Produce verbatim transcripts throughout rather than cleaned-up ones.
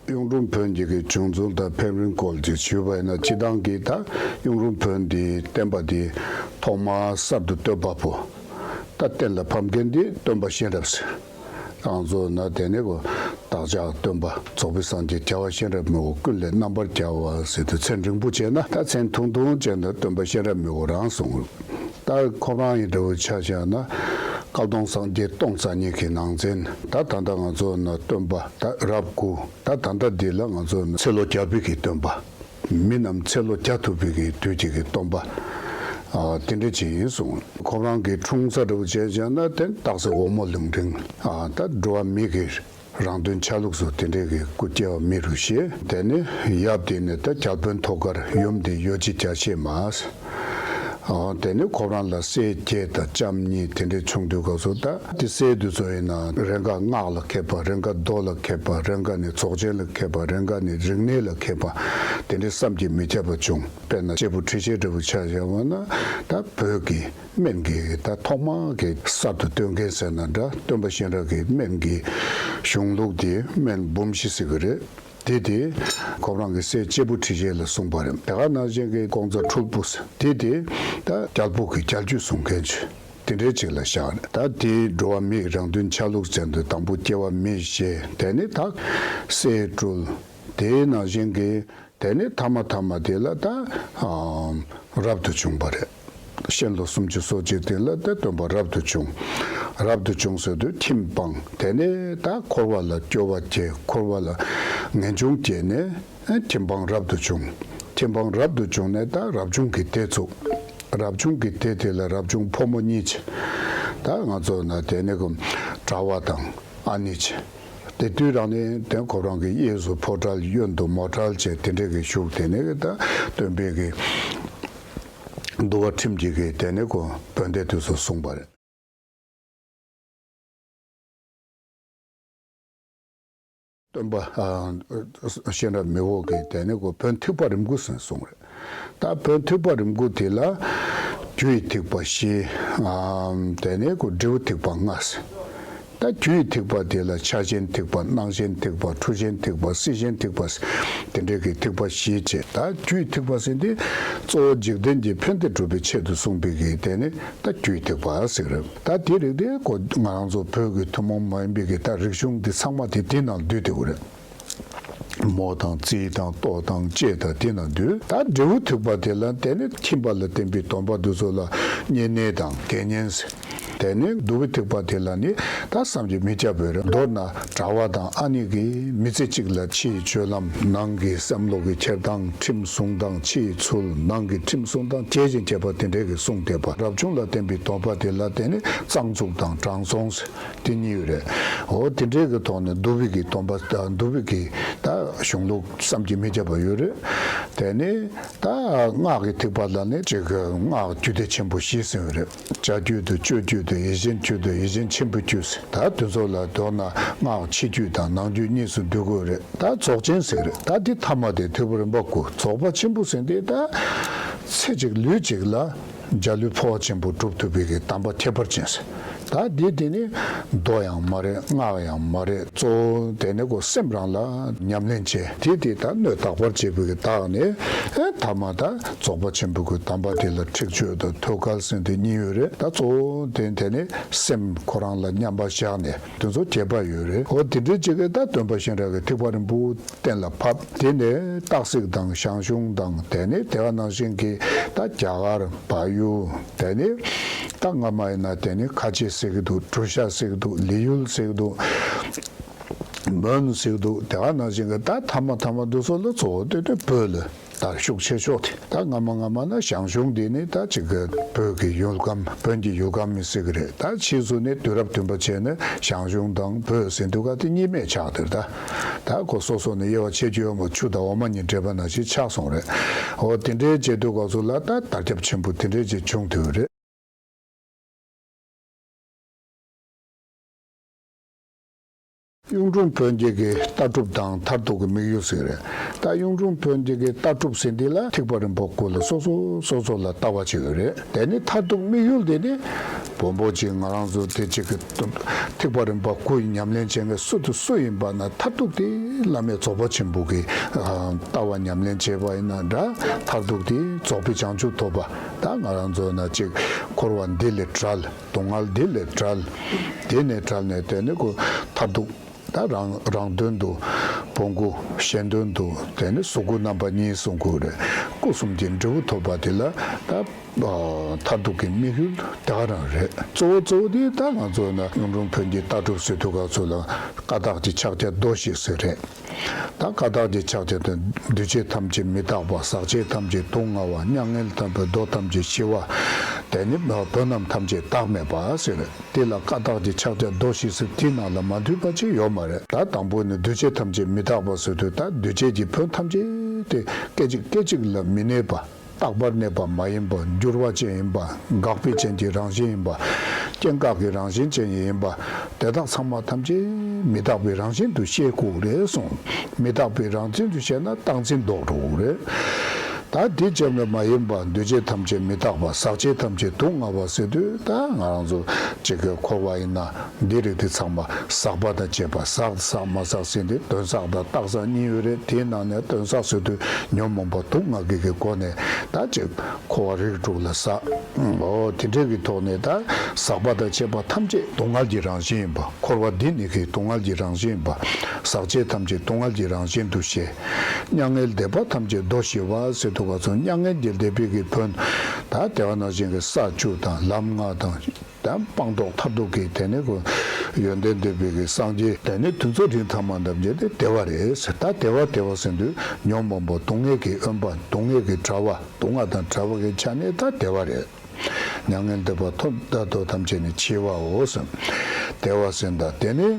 གཡུང་དྲུང་བོན་གྱི་གི་བྱུང་ཚུལ་དང་ཕན་རིན་སྐོར་གྱི་ཞུས་པ་ཡིན་ན། སྤྱིར་བཏང་གི་ད་གཡུང་དྲུང་བོན་འདི་བསྟན་པ་འདི་ཐོག་མར་གསར་དུ་བཏོད་པ་པོ། ད་གཏན་ལ་ཕབ་མཁན་འདི་སྟོན་པ་གཤེན་རབ་ཟེར། ང་ཚོ་ན་དེ་ནས་གོ་བདག་ཅག་སྟོན་པ་རྫོགས་པའི་སངས་རྒྱས་རྒྱལ་བ་གཤེན་རབ་མི་བོ། ཀུན་ལས་རྣམ་པར་རྒྱལ་བ་ཟེར་དུས་མཚན་རིང་པོ་བྱས་ན། ད་མཚན་ཐུང་ཐུང་བྱས་ན་སྟོན་པ་གཤེན་རབ་མི་བོ་རང་གསུངས། ད་ཁོ་རང་ཡི་འདྲ་བོ་ཆ་བཞག་ན། བཀའ་གདམས་སངས་རྒྱས་སྟོང་རྩ་གཉིས་ཀྱི་ནང་ཚན། ད་ད་ལྟ་ང་ཚོ་ན་སྟོན་པ་ད་རབས་དགུ། ད་ད་ལྟ་འདི་ལ་ང་ཚོ་ན་ཚེ་ལོ་བརྒྱ་པའི་གི་སྟོན་པ། མི་རྣམས་ཚེ་ལོ་བརྒྱ་ཐུབ་པའི་གི་དུས་ཀྱི་གི་སྟོན་པ། ཨ་དེ་འདྲ་ཅིག་ཡིན་གསུངས། ཁོ་རང་གི་འཁྲུངས་ས་འདྲ་བོ་བྱས་བྱས་ན་དེ་སྟག་གཟིག་འོལ་མོ་ལུང་འདྲེན། ཨ་ད་འགྲོ་བ་མི་གི་རང་དོན་ཆ་ལུགས་སུ་དེ་འདྲའི་གི་སྐུ་སྐྱེ་བ་མི་རུ་བཞེས། དེ་ནས་ཡབ་དེ་ནས་ད་རྒྱལ་པོའི་ཐོག་ཁར་ཡུམ་དེ་ཡོ་བྱད་རྒྱ་ཤེས་མ། ཨ་དེ་ནས་ཁོ་རང་ལ་སྲས་བརྒྱད་དང་ལྕམ་གཉིས་དེ་འདྲའི་བྱུང་དུས་སྐབས་སུ། ད་དེ་སྲས་དེ་ཚོ་ཡིན་ན་རེ་འགའ་སྔགས་ལ་མཁས་པ། རེ་འགའ་མདོ་ལ་མཁས་པ། རེ་འགའ་ནི་རྫོགས་ཆེན་ལ་མཁས་པ། རེ་འགའ་ནི་རིག་གནས་ལ་མཁས་པ། དེ་འདྲའི་བསམ་གྱིས་མི་ཁྱབ་པ་བྱུང་། དཔེར་ན་སྐྱེས་བུ་ཁྲི་ཤེས་འདྲ་བོ་ཆ་བཞག་པ་ན། ད་བོད་ཀྱི་སྨན་གྱི་ད་ཐོག་མ་གི་གསར་དུ་བཏོད་མཁན་ཟེར་ན་འདྲ། སྟོན་པ་གཤེན་རབ་ཀྱི་སྨན་གྱི་གཞུང་ལུགས་དེ་སྨན་འབུམ་བཞི་ཟེར་གི་རེད། དེ་དེ་ཁོ་རང་གི་སྲས་སྐྱེས་བུ་ཁྲི་ཤེས་ལ་གསུངས་པ་རེད། དེ་ག་ནང་བཞིན་གྱི་ཀོང་ཚ་སྤྲུལ་པོ་ཟེར། དེ་དེ་ད་རྒྱལ་པོ་གི་རྒྱལ་རྒྱུད་སྲུང་མཁན་ཅིག་དེ་འདྲའི་ཅིག་ལ་བཞག་རེད། ད་དེ་འགྲོ་བ་མིའི་རང་དོན་ཆ་ལུགས་ཅན་དུ་དང་པོ་སྐྱེ་བ་མི་བཞེས། དེ་ནས་ད་སྲས་སྤྲུལ། དེའི་ནང་བཞིན་གྱི་དེ་ནས་ཐ་མ་ཐ་མ་དེ་ལ་ད་ཨ་རབ་ཏུ་བྱུང་བ་རེད། གཤེན་ལོ་སུམ་ཅུ་སོ་གཅིག་དེ་ལ་ད་སྟོན་པ་རབ་ཏུ་བྱུང་། རབ་ཏུ་བྱུང་ཟེར་དུས་ཁྱིམ་སྤངས། དེ་ནས་ད་འཁོར་བ་ལ་སྐྱོ་བ་སྐྱེས། འཁོར་བ་ལ་ངེས་འབྱུང་སྐྱེས་ནས་ཨ་ཁྱིམ་སྤངས་རབ་ཏུ་བྱུང་། ཁྱིམ་སྤངས་རབ་ཏུ་བྱུང་ནས་ད་རབ་བྱུང་གི་སྡེ་བཙུགས། རབ་བྱུང་གི་སྡེ་དེ་ལ་རབ་བྱུང་ཕོ་མོ་གཉིས་བྱས། ད་ང་ཚོ་ན་དེ་ནས་གོ་གྲྭ་པ་དང་ཨ་ནེ་བྱས། དེ་དུས་རང་ནས་དེ་ཁོ་རང་གི་གཡས་སུ་ཕོ་བྲལ་གཡོན་དུ་མོ་བྲལ་བྱས། དེ་འདྲའི་གི་བཞུགས། དེ་ནས་གི་ད་སྟོན་པའི་གི་འདུལ་བ་ཁྲིམས་ཀྱི་གི་དེ་ནས་གོ་བོན་སྡེ་དེ་ཚོ་གསུངས་པ་རེད། སྟོན་པ་ཨ་གཤེན་རབ་མི་བོ་གིས་དེ་ནས་གོ་བོན་ཐེག་པ་རིམ་དགུ་ཟེར་གསུངས་རེད། ད་བོན་ཐེག་པ་རིམ་དགུ་དེ་ལ་རྒྱུ་ཡི་ཐེག་པ་བཞི། ཨ་དེ་ནས་གོ་འབྲས་བུ་ཐེག་པ་ལྔ་ཟེར། ད་རྒྱུ་ཡི་ཐེག་པ་དེ་ལ་ཆགས་ཞེན་ཐེག་པ། སྣང་ཞེན་ཐེག་པ། འཁྲུལ་ཞེན་ཐེག་པ། སྲིད་ཞེན་ཐེག་པ། དེ་འདྲའི་གི་ཐེག་པ་བཞི་བྱས། ད་རྒྱུ་ཡི་ཐེག་པ་ཟེར་དེ་གཙོ་བོ་འཇིག་རྟེན་གྱི་ཕན་བདེ་སྒྲུབ་པའི་ཆེད་དུ་གསུངས་པའི་གི་དེ་ནི་ད་རྒྱུ་ཡི་ཐེག་པ་ཟེར་རེད། ད་དེ་རིགས་དེ་གོ་ང་རང་ཚོ་བོད་ཀྱི་ཐུན་མོང་མ་ཡིན་པའི་གི་ད་རིག་གཞུང་འདི་ཚང་མ་དེ་དེ་ནང་འདུས་བསྡད་ཡོད་རེད། མོ་དང་རྩིས་དང་ལྟོ་དང་ལྕེ་དང་དེ་ནང་འདུས། ད་འབྲས་བུ་ཐེག་པ་དེ་ལ་དེ་ནི་ཁྱིམ་པ་ལ་བརྟེན་པའི་སྡོམ་པ་འདི་ཚོ་ལ་བསྙེན་གནས་དང་དགེ་བསྙེན་ཟེར། དེ་ནས་བསྡུ་བའི་ཐེག་པ་དེ་ལ་ནི་ད་བསམ་གྱིས་མི་ཁྱབ་པའི་རེད། མདོར་ན་གྲྭ་པ་དང་ཨ་ནེ་གིས་མི་ཚེ་གཅིག་ལ་ཕྱི་ཡི་སྤྱོད་ལམ། ནང་གི་སེམས་བློ་གི་འཁྱེར་སྟངས། ཁྲིམས་སྲུང་སྟངས། ཕྱི་ཡི་ཚུལ། ནང་གི་ཁྲིམས་སྲུང་སྟངས། བྱས་ཤིང་བྱས་པ་དེ་འདྲའི་གི་གསུངས་བསྡད་པ། རབ་བྱུང་ལ་བརྟེན་པའི་སྡོམ་པ་དེ་ལ་བརྟེན་ནས་གཙང་བཙུགས་དང་དྲང་སྲོང་ཟེར་དེ་གཉིས་ཡོད་རེད། འོ་དེ་འདྲའི་གི་ཐོག་ནས་བསྡུ་བའི་གི་སྡོམ་པ། བསྡུ་བའི་གི་ད་གཞུང་ལུགས་བསམ་གྱིས་མི་ཁྱབ་པ་ཡོད་རེད། དེ་ནས་ད་སྔགས་ཀྱི་ཐེག་པ་ལ་ནི་ཅིག་སྔགས་རྒྱུད་སྡེ་ཆེན་པོ་བཞི་ཟེར་བ་རེད། བྱ་རྒྱུད་དང་སྤྱོད་རྒྱུད་དང་ཡིད་བཞིན་རྒྱུད་དང་ཡིད་བཞིན་ཆེན་པོའི་རྒྱུད་ཟེར། ད་དེ་ཚོ་ལ་མདོར་ན་སྔགས་ཕྱི་རྒྱུད་དང་ནང་རྒྱུད་གཉིས་སུ་འདུས་དགོས་རེད། ད་རྫོགས་ཆེན་ཟེར་རེད། ད་འདི་ཐ་མ་དེ་ཐེག་པ་རིམ་པ་དགུ། རྫོགས་པ་ཆེན་པོ་ཟེར་འདི་ད་ཚེ་གཅིག་ལུས་གཅིག་ལ་འཇའ་ལུས་འཕོ་བ་ཆེན་པོ་སྒྲུབ་ཐུབ་པའི་གི་དམ་པ་ཁྱད་པར་ཅན་ཟེར། ད་འདི་དེ་ནི་མདོ་ཡང་མ་རེད། སྔགས་ཡང་མ་རེད། གཙོ་བོ་དེ་ནི་ཁོ་སེམས་རང་ལ་ཉམས་ལེན་བྱས། དེ་དེ་ད་སྣོད་དག་པར་བྱེད་པའི་གི་བདག་ནི་ཨེ་ཐ་མ་ད་རྫོགས་པ་ཆེན་པོའི་གི་དམ་པ་དེ་ལ་ཁྲེགས་ཆོད་དང་ཐོད་རྒལ་ཟེར་དེ་གཉིས་ཡོད་རེད། ད་གཙོ་བོ་དེ་དེ་ནི་སེམས་ཁོ་རང་ལ་མཉམ་པར་བཞག་ནས་དེ་ཚོ་རྒྱས་པ་ཡོད་རེད། འོ་དེ་འདྲའི་ཅིག་གི་ད་སྟོན་པ་གཤེན་རབ་ཀྱི་ཐེག་པ་རིམ་པ་གཏན་ལ་ཕབ། དེ་ནས་སྟག་གཟིག་དང་ཞང་ཞུང་དང་། དེ་ནས་དེ་ག་ནང་བཞིན་གྱི་ད་རྒྱ་གར་བལ་ཡུལ། དེ་ནས་ད་སྔ་མ་ཡིན་ན་དེ་ནི་ཁ་ཆེ་ཟེར་གྱི་འདུག་གྲུ་ཤ་ཟེར་གྱི་འདུག་ལི་ཡུལ་ཟེར་གྱི་འདུག་མོན་ཟེར་གྱི་འདུག་དེ་ག་ནང་བཞིན་གྱི་ད་ཐ་མ་ཐ་མ་འདི་ཚོ་ལ་གཙོ་བོ་ལྟོས་ཏེ་བོད་ལ་ད་ཤུགས་ཆེ་ཤོས་དེ། ད་སྔ་མ་སྔ་མ་ན་ཞང་ཞུང་འདི་ནི་ད་ཅིག་གི་བོད་ཀྱི་ཡུལ་ཁམས། བོན་གྱི་ཡུལ་ཁམས་མི་ཟེར་གྱི་རེད། ད་ཕྱིས་སུ་ནི་དུས་རབས་བདུན་པ་བྱས་ནས་ཞང་ཞུང་དང་བོད་ཟེར་དུས་ག་དེ་གཉིས་མེད་ཆགས་དེར་ད། ད་ཁོ་སོ་སོ་ནས་དབྱེ་བ་ཕྱེ་རྒྱུ་ཡོད་མ། ཆུ་དང་འོ་མ་གཉིས་འདྲེས་པ་ནང་བཞིན་ཆགས་སོང་རེད། འོ་དེ་འདྲའི་བྱེད་དུས་སྐབས་སུ་ལ་ད་དར་ཁྱབ་ཆེན་པོ་དེ་འདྲའི་ཅིག་བྱུང་དེ་རེད། གཡུང་དྲུང་བོན་གྱི་གི་ལྟ་གྲུབ་དང་མཐར་ཐུག་གི་དམིགས་ཡུལ་ཟེར་རེད། ད་གཡུང་དྲུང་བོན་གྱི་གི་ལྟ་གྲུབ་ཟེར་འདི་ལ་ཐེག་པ་རིམ་པ་དགུ་ལ་སོ་སོ་སོ་སོ་ལ་ལྟ་བ་བྱེད་ཀྱི་རེད། དེ་ནི་མཐར་ཐུག་དམིགས་ཡུལ་དེ་ནི་བོན་པོ་ཅིག་ང་རང་ཚོ་དེ་གཅིག་གི་ཐེག་པ་རིམ་པ་དགུ་ཉམས་ལེན་བྱེད་མཁན་སུ་དང་སུ་ཡིན་པ་ན་མཐར་ཐུག་དེ་བླ་མེད་རྫོགས་པ་ཆེན་པོ་གི་ལྟ་བ་ཉམས་ལེན་བྱས་པ་ཡིན་ན་འདྲ། མཐར་ཐུག་དེ་རྫོགས་པའི་བྱང་ཆུབ་ཐོབ་པ། ད་ང་རང་ཚོ་ན་ཅིག་འཁོར་བ་འདི་ལས་བྲལ། སྡུག་བསྔལ་འདི་ལས་བྲལ། དེ་ནས་བྲལ་ནས་དེ་ནི་ཁོ་མཐར་ཐུག་ད་རང་རང་དོན་དུ་བོང་ཀུ། གཞན་དོན་དུ་དེ་ནི་གཟུགས་སྐུ་རྣམ་པ་གཉིས་གསུང་དགོས་རེད། སྐུ་གསུམ་གྱི་འབྲས་བུ་ཐོབ་པ་དེ་ལ་ད་མཐར་ཐུག་གི་དམིགས་ཡུལ་དེ་ག་རང་རེད། གཙོ་བོ་གཙོ་བོ་དེ་ད་ང་ཚོ་ན་གཡུང་དྲུང་བོན་གྱི་ལྟ་གྲུབ་ཟེར་དུས་སྐབས་སུ་ལ་ཀ་དག་གི་ཕྱག་རྒྱ་མདོ་བཞི་ཟེར་རེད། ད་ཀ་དག་གི་ཕྱག་རྒྱ་དེ་འདུས་བྱས་ཐམས་ཅད་མི་རྟག་པ། ཟག་བཅས་ཐམས་ཅད་སྡུག་བསྔལ་བ། མྱ་ངན་ལས་འདས་པའི་མདོ་ཐམས་ཅད་ཞི་བ། དེ་ནི་བོན་རྣམས་ཐམས་ཅད་བདག་མེད་པ་ཟེར། དེ་ལ་ཀ་དག་གི་ཕྱག་རྒྱ་མདོ་བཞི་ཟེར་དེའི་ནང་ལ་མ་འདུས་པ་ཅིག་ཡོད་མ་རེད། ད་དང་པོ་ནི་འདུས་བྱས་ཐམས་ཅད་མི་རྟག་པ་ཟེར་དུས་ད་འདུས་བྱས་ཀྱི་བོན་ཐམས་ཅད་དེ་སྐད་ཅིག་སྐད་ཅིག་ལ་མི་གནས་པ། རྟག་པར་གནས་པ་མ་ཡིན་པ། འགྱུར་བ་ཅན་ཡིན་པ། འགག་པའི་རྐྱེན་གྱི་རང་བཞིན་ཡིན་པ། སྐྱེ་འགག་གི་རང་བཞིན་ཅན་ཡིན་པ། དེ་དག་ཚང་མ་ཐམས་ཅད་མི་རྟག་པའི་རང་བཞིན་དུ་ཤེས་དགོས་རེད་གསུངས། མི་རྟག་པའི་རང་བཞིན་དུ་ཤེས་ན་རྟག་འཛིན་ལྡོག་འགྲོ་གི་རེད། ད་དེ་ཙམ་ལ་མ་ཡིན་པ། འདུས་བྱས་ཐམས་ཅད་མི་རྟག་པ། ཟག་བཅས་ཐམས་ཅད་སྡུག་བསྔལ་བ་ཟེར་དུས་ད་ང་རང་ཚོ་གཅིག་གི་འཁོར་བ་ཡིན་ན། འདི་རིགས་དེ་ཚང་མ་ཟག་པ་དང་བཅས་པ། ཟག་ཟག་མ་ཟག་ཟེར་ཏེ་དོན་ཟག་དང་རྟག་ཟག་གཉིས་ཡོད་རེད། དེའི་ནང་ནས་དོན་ཟག་ཟེར་དུས་ཉོན་མོངས་པ་དུག་ལྔ་གི་གི་སྒོ་ནས་ད་ཅིག་འཁོར་བ་རིགས་དྲུག་ལ་ཟག་འོ་དེ་འདྲའི་གི་ཐོག་ནས་ད་ཟག་པ་དང་བཅས་པ་ཐམས་ཅད་སྡུག་བསྔལ་གྱི་རང་བཞིན་ཡིན་པ། འཁོར་བ་འདི་ནི་གི་སྡུག་བསྔལ་གྱི་རང་བཞིན་ཡིན་པ། ཟག་བཅས་ཐམས་ཅད་སྡུག་བསྔལ་གྱི་རང་བཞིན་དུ་ཤེས། མྱ་ངན་ལས་འདས་པ་ཐམས་ཅད་མདོ་ཞི་བ་ཟེར་དུས་སྐབས་སུ་མྱ་ངན་གྱི་འདས་པའི་གི་བོན་ད་དེ་བ་ནང་བཞིན་གྱི་ས་བཅུ་དང་ལམ་ལྔ་དང་། དང་སྤངས་རྟོགས་མཐར་ཐུག་གི་དེ་ནི་ཁོ་ཡོན་ཏན་ལྡན་པའི་གི་སངས་རྒྱས་དེ་ནི་དུས་ཚོད་རིང་ཐ་མ་འདབ་བརྒྱད་དེ་བདེ་བ་རེད་ཟེར། ད་བདེ་བ་བདེ་བ་ཟེར་དུས་ཉོན་མོངས་པ་སྡུག་བསྔལ་གྱི་དབེན་པ། སྡུག་བསྔལ་གྱི་དྲ་བ། སྡུག་བསྔལ་དང་བྲལ་བ་གི་ཆ་ནས་ད་བདེ་བ་རེད། མྱ་ངན་འདས་པ་ཐོབ་ད་དོ་ཐམས་ཅད་ནི་ཆེ་བའོ་ཟེར། བདེ་བ་ཟེར་ད་དེ་ནི་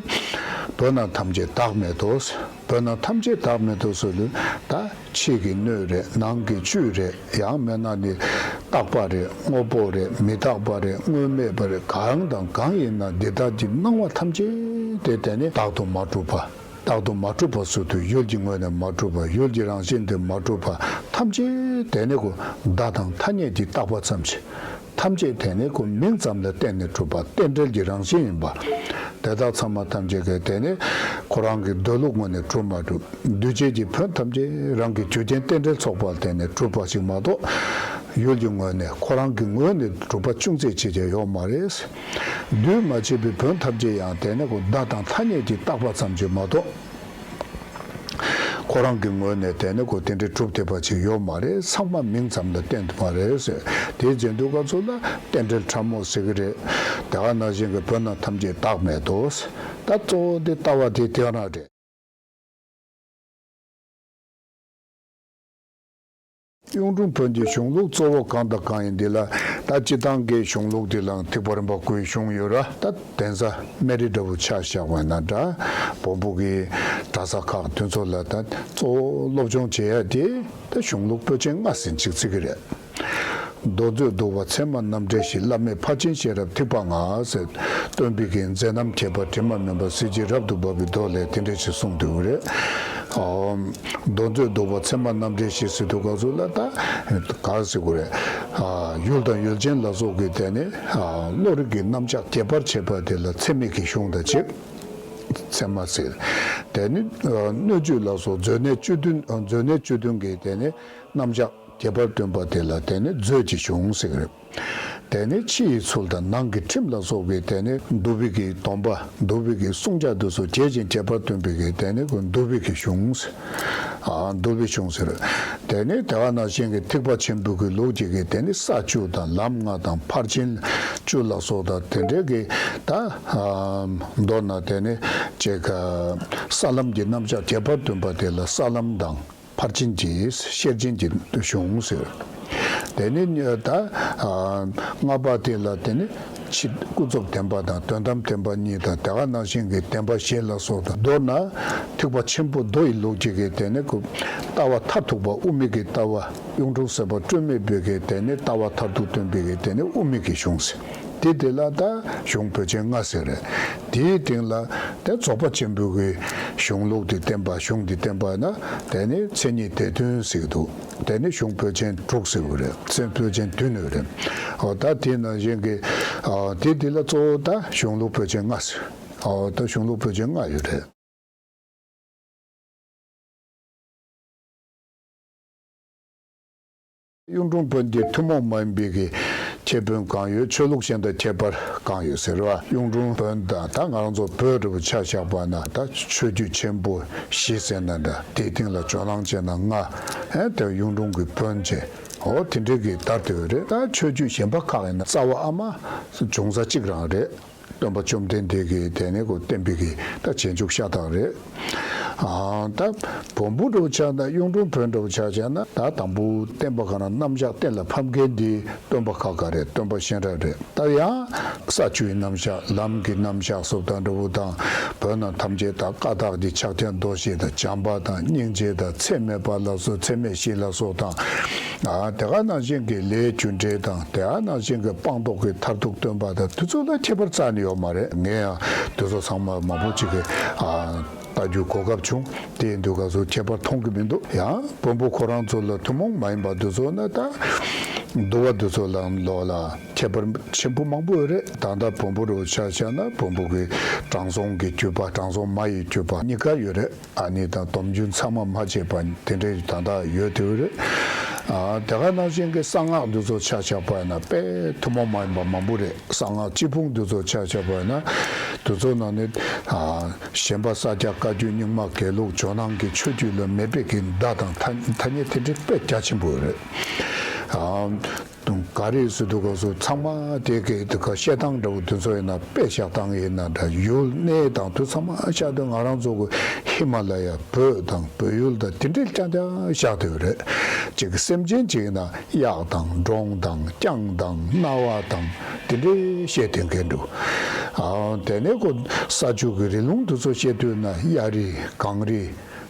བོན་རྣམས་ཐམས་ཅད་བདག་མེད་དོ་ཟེར། བོན་རྣམས་ཐམས་ཅད་བདག་མེད་དོ་ཟེར་ལུས་ད། ཕྱིའི་གི་སྣོད་རེད། ནང་གི་བཅུད་རེད། ཡང་མིན་ན་ནི་རྟག་པ་རེད། དངོས་པོ་རེད། མི་རྟག་པ་རེད། དངོས་མེད་པ་རེད། གང་དང་གང་ཡིན་ན་འདི་དག་གི་སྣང་བ་ཐམས་ཅད་དེ་དེ་ནི་བདག་ཏུ་མ་གྲུབ་པ། བདག་ཏུ་མ་གྲུབ་པ་ཟེར་དུས་ཡུལ་གྱི་ངོས་ནས་མ་གྲུབ་པ། ཡུལ་གྱི་རང་བཞིན་དེ་མ་གྲུབ་པ། ཐམས་ཅད་དེ་ནི་ཁོ་བརྡ་དང་ཐ་སྙད་ཀྱིས་བཏགས་པ་ཙམ་ཞིག་ཐམས་ཅད་དེ་ནི་ཁོ་མིང་ཙམ་ལ་བརྟེན་ནས་གྲུབ་པ་རྟེན་འབྲེལ་གྱི་རང་བཞིན་ཡིན་པ། དེ་དག་ཚང་མ་ཐམས་ཅད་ཀྱི་དེ་ནི་ཁོ་རང་གི་འདོད་ལུགས་ངོས་ནས་གྲུབ་མ་གྲུབ། འདུས་བྱས་ཀྱི་བོན་ཐམས་ཅད་རང་གི་རྒྱུ་རྐྱེན་རྟེན་འབྲེལ་ཚོགས་པ་ལ་བརྟེན་ནས་གྲུབ་པ་ཞིག་མ་གཏོགས། ཡུལ་གྱི་ངོས་ནས་ཁོ་རང་གི་ངོས་ནས་གྲུབ་པ་ཅུང་ཟད་ཅིག་ཀྱང་ཡོད་མ་རེད། འདུས་མ་བྱས་པའི་བོན་ཐམས་ཅད་ཡང་དེ་ནི་ཁོ་བརྡ་དང་ཐ་སྙད་ཀྱིས་བཏགས་པ་ཙམ་ཞིག་མ་གཏོགས། ཁོ་རང་གི་ངོས་ནས་དེ་ནི་ཁོ་དེ་འདྲའི་གྲུབ་བསྡད་པ་ཅིག་ཡོད་མ་རེད། ཚང་མ་མིང་ཙམ་ལ་བརྟེན་ཐུབ་པ་རེད་ཟེར། དེ་བྱེད་དུས་སྐབས་སུ་ལ་རྟེན་འབྲེལ་ཕྲ་མོ་ཟེར་གི་རེད། དེ་ག་ནང་བཞིན་གྱི་བོན་རྣམས་ཐམས་ཅད་བདག་མེད་དོ། ད་གཙོ་བོ་དེ་ལྟ་བ་དེ་དེ་རང་རེད། གཡུང་དྲུང་བོན་གྱི་གཞུང་ལུགས་གཙོ་བོ་གང་དང་གང་ཡིན་འདི་ལ། ད་སྤྱིར་བཏང་གི་གཞུང་ལུགས་འདི་ལའང་ཐེག་པ་རིམ་པ་དགུའི་གཞུང་ཡོད་ར། ད་གདན་ས་སྨན་རི་འདྲ་བོ་ཆ་བཞག་པ་ན་འདྲ། བོན་པོ་གི་གྲྭ་ས་ཁག་དེ་ཚོ་ལ་ད་གཙོ་བོ་སློབ་སྦྱོང་བྱེད་ཡ་དེ་ད་གཞུང་ལུགས་པོད་ཆེན་ལྔ་ཟེར་ཅིག་བརྩི་གི་རེད། མདོ་མཛོད་བསྡུ་བ་ཚད་མ་རྣམ་འགྲེལ་བཞི། བླ་མེད་ཕར་ཕྱིན་ཤེས་རབ་ཐེག་པ་ལྔ་ཟེར། སྟོན་པའི་གི་མཛད་རྣམ་ཁྱད་པར་དྲི་མ་མེད་པ་གཟི་བརྗིད་རབ་ཏུ་འབར་བའི་མདོ་ལས་དེ་འདྲ་ཞིག་གསུངས་འདུག་རེད། ཨོ། མདོ་མཛོད་བསྡུ་བ་ཚད་མ་རྣམ་འགྲེལ་བཞི་ཟེར་དུས་སྐབས་སུ་ལ་ད་ག་ཟེར་དགོས་རེད། ཨ། ཡུལ་དང་ཡུལ་ཅན་ལ་སོགས་ཀྱི་དེ་ནི། ཨ། བློ་རིག་གི་རྣམ་གཞག་ཁྱད་པར་ཕྱེ་བ་དེ་ལ་ཚད་མའི་གི་གཞུང་དང་གཅིག་ཚད་མ་ཟེར། དེ་ནི། ཨ། སྣོད་བཅུད་ལ་སོགས་མཛོད་གནས་བཅུ་བདུན། ཨ། མཛོད་གནས་བཅུ་བདུན་གྱི་དེ་ནི་རྣམ་གཞག་ཁྱད་པར་སྟོན་པ་དེ་ལ་དེ་ནི་མཛོད་ཀྱི་གཞུང་ཟེར་གི་རེད། དེ་ནི་ཕྱི་ཡི་ཚུལ་དང་ནང་གི་ཁྲིམས་ལ་སོགས་པའི་དེ་ནི་འདུལ་བའི་གི་སྡོམ་པ། འདུལ་བའི་གི་བསྲུང་བྱ་དེ་ཚོ་འབྱེད་ཅིང་ཁྱད་པར་སྟོན་པའི་གི་དེ་ནི་ཁོ་འདུལ་བའི་གི་གཞུང་། ཨ། འདུལ་བའི་གཞུང་ཟེར། དེ་ནི་དེ་ག་ནང་བཞིན་གྱི་ཐེག་པ་ཆེན་པོའི་གི་ལུགས་ཀྱི་གི་དེ་ནི་ས་བཅུ་དང་ལམ་ལྔ་དང་ཕར་ཕྱིན་བཅུ་ལ་སོགས་དང་དེ་འདྲའི་གི་ད། ཨ། མདོར་ན་དེ་ནི་ཅིག་ས་ལམ་གྱི་རྣམ་གཞག་ཁྱད་པར་སྟོན་པ་དེ་ལ་ས་ལམ་དང་། ཕར་ཕྱིན་གྱི་ཤེར་ཕྱིན་གྱི་གཞུང་ཟེར། དེ་ནི་ད། ཨ། ལྔ་པ་དེ་ལ་དེ་ནི་ཕྱི་ཀུན་རྫོབ་བདེན་པ་དང་དོན་དམ་བདེན་པ་གཉིས་དང་དེ་ག་ནང་བཞིན་གྱི་བདེན་པ་བཞི་ལ་སོགས་དང་། མདོར་ན་ཐེག་པ་ཆེན་པོ་མདོ་ཡི་ལུགས་ཀྱི་གི་དེ་ནི་ཁོ་ལྟ་བ་མཐར་ཐུག་པ་དབུ་མའི་གི་ལྟ་བ་གཡུང་དྲུང་སེམས་དཔའ་སྤྲོས་མེད་པའི་གི་དེ་ནི་ལྟ་བ་མཐར་ཐུག་སྟོན་པའི་གི་དེ་ནི་དབུ་མའི་གི་གཞུང་ཟེར། དེ་དེ་ལ་ད་གཞུང་བོད་ཆེན་ལྔ་ཟེར་རེད། དེའི་སྟེང་ལ་དེ་རྫོགས་པ་ཆེན་པོའི་གི་གཞུང་ལུགས་དེ་བསྟན་པ། གཞུང་དེ་བསྟན་པ་ན་དེ་ནི་མཚན་ཉིད་སྡེ་བདུན་ཟེར་གྱི་འདུག་དེ་ནི་གཞུང་བོད་ཆེན་དྲུག་ཟེར་གྱི་རེད། མཚན་བོད་ཆེན་བདུན་ཡོད་རེད། འོ་ད་དེ་ནང་བཞིན་གྱི་ཨ་དེ་དེ་ལ་གཙོ་བོ་ད་གཞུང་ལུགས་བོད་ཆེན་ལྔ་ཟེར། འོ་ད་གཞུང་ལུགས་བོད་ཆེན་ལྔ་ཡོད་རེད། གཡུང་དྲུང་བོན་གྱི་ཐུན་མོང་མ་ཡིན་པའི་གི་ཁྱད་བོན་གང་ཡོད། ཆོས་ལུགས་གཞན་དང་ཁྱད་པར་གང་ཡོད་ཟེར་བ། གཡུང་དྲུང་བོན་དང་ད་ང་རང་ཚོ་བོད་འདྲ་བོ་ཆ་བཞག་པ་ན་ད་ཆོས་བརྒྱུད་ཆེན་པོ་བཞི་ཟེར་ན་འདྲ། དེའི་སྟེང་ལ་ཇོ་ནང་བྱས་ན་ལྔ། ཨེ་དེ་གཡུང་དྲུང་གི་བོན་བྱས། འོ་དེ་འདྲའི་གི་དར་དེ་ཡོད་རེད། ད་ཆོས་བརྒྱུད་གཞན་པ་ཁག་ཡིན་ན་རྩ་བ་ཨ་མ་འབྱུང་ས་གཅིག་རང་རེད། སྟོན་པ་བཅོམ་ལྡན་འདས་ཀྱིས་དེ་ནས་ཁོ་བསྟན་པའི་གི་ད་རྗེས་འཇུག་ཤ་སྟག་རེད། ཨ་ད་བོན་པོ་འདྲ་བོ་ཆགས་ན། གཡུང་དྲུང་བོན་འདྲ་བོ་ཆ་བཞག་ན་ད་དང་པོ་བསྟན་པ་ག་རང་རྣམ་གཞག་གཏན་ལ་ཕབ་མཁན་འདི་སྟོན་པ་ཁ་ཁ་རེད། སྟོན་པ་གཤེན་རབ་རེད། ད་ཡང་ས་བཅུའི་རྣམ་གཞག་ལམ་གྱི་རྣམ་གཞག་སོགས་དང་འདྲ་བོ་དང་། བོན་རྣམས་ཐམས་ཅད་དང་ཀ་དག་གི་ཕྱག་རྒྱ་མདོ་བཞི་དང་བྱམས་པ་དང་སྙིང་རྗེ་དང་ཚད་མེད་པ་ལ་སོགས། ཚད་མེད་བཞི་ལ་སོགས་དང་། ཨ་དེ་ག་ནང་བཞིན་གྱི་ལས་རྒྱུ་འབྲས་དང་། དེ་ག་ནང་བཞིན་གྱི་སྤངས་རྟོགས་ཀྱི་མཐར་ཐུག་སྟོན་པ་དང་། དེ་ཚོ་ལ་ཁྱད་པར་རྩ་ནས་ཡོད་མ་རེད། ངས་ཡང་དེ་ཚོ་ཚང་མ་མང་པོ་ཅིག་གི་ཨ་ལྟ་རྒྱུའི་གོ་སྐབས་བྱུང་། དེ་ཡིན་དུས་ག་ཚོད་ཁྱད་པར་མཐོང་གི་མི་འདུག་ཡང་བོན་པོ་ཁོ་རང་ཚོ་ལ་ཐུན་མོང་མ་ཡིན་པ་དེ་ཚོ་ན་ད་འདུལ་བ་དེ་ཚོ་ལ་ལོག་ལ་ཁྱད་པར་ཆེན་པོ་མང་པོ་ཡོད་རེད། ད་ལྟ་བོན་པོ་རུ་ཆ་བཞག་ན་བོན་པོ་གི་དྲང་སྲོང་གི་བརྒྱུད་པ། དྲང་སྲོང་མ་ཡི་བརྒྱུད་པ་གཉིས་ཀ་ཡོད་རེད། ཨ་ནི་དང་སྡོམ་རྒྱུན་ཚང་མ་མ་བྱས་པ་དེ་འདྲའི་ད་ལྟ་ཡོད་དེ་རེད། ཨ་དེ་ག་ནང་བཞིན་གྱི་གསང་སྔགས་འདི་ཚོ་ཆ་བཞག་པ་ཡིན་ན་དཔེ་ཐུན་མོང་མ་ཡིན་པ་མང་པོ་རེད། གསང་སྔགས་སྤྱི་སྤུངས་འདི་ཚོ་ཆ་བཞག་པ་ཡིན་ན་འདི་ཚོ་ནང་ནས་ཨ་ཞེན་པ་ས་སྐྱ་བཀའ་བརྒྱུད་རྙིང་མ་དགེ་ལུགས་ཇོ་ནང་གི་ཆོས་བརྒྱུད་ལ་མེད་པའི་གི་བརྡ་དང་ཐ་ཐ་སྙད་དེ་འདྲའི་དཔེ་རྒྱ་ཆེན་པོ་ཡོད་རེད། ཨ། ག་རེ་ཟེར་དུས་སྐབས་སུ་ཚང་མ་དེ་གའི་དེ་ག་བཤད་སྟངས་འདྲ་བོ་དེ་ཚོ་ཡིན་ན། དཔེ་བཞག་སྟངས་ཡིན་ན་འདྲ། ཡུལ་གནས་དང་དེ་ཚང་མ་བཞག་དུས་ང་རང་ཚོ་གི་ཧི་མ་ལ་ཡ་བོད་དང་བོད་ཡུལ་དང་དེ་འདྲའི་རྐྱང་རྐྱང་བཞག་དེ་རེད། ཅིག་སེམས་ཅན་ཅིག་ཡིན་ན་གཡག་དང་འབྲོང་དང་རྐྱང་དང་གནའ་བ་དང་དེ་འདྲའི་བཤད་དེ་མཁན་འདུག་ཨ་དེ་ནས་ཁོ་ས་བཅུ་གི་རི་ལུང་དེ་ཚོ་བཤད་དུས་ན་གཡའ་རི་གངས་རི།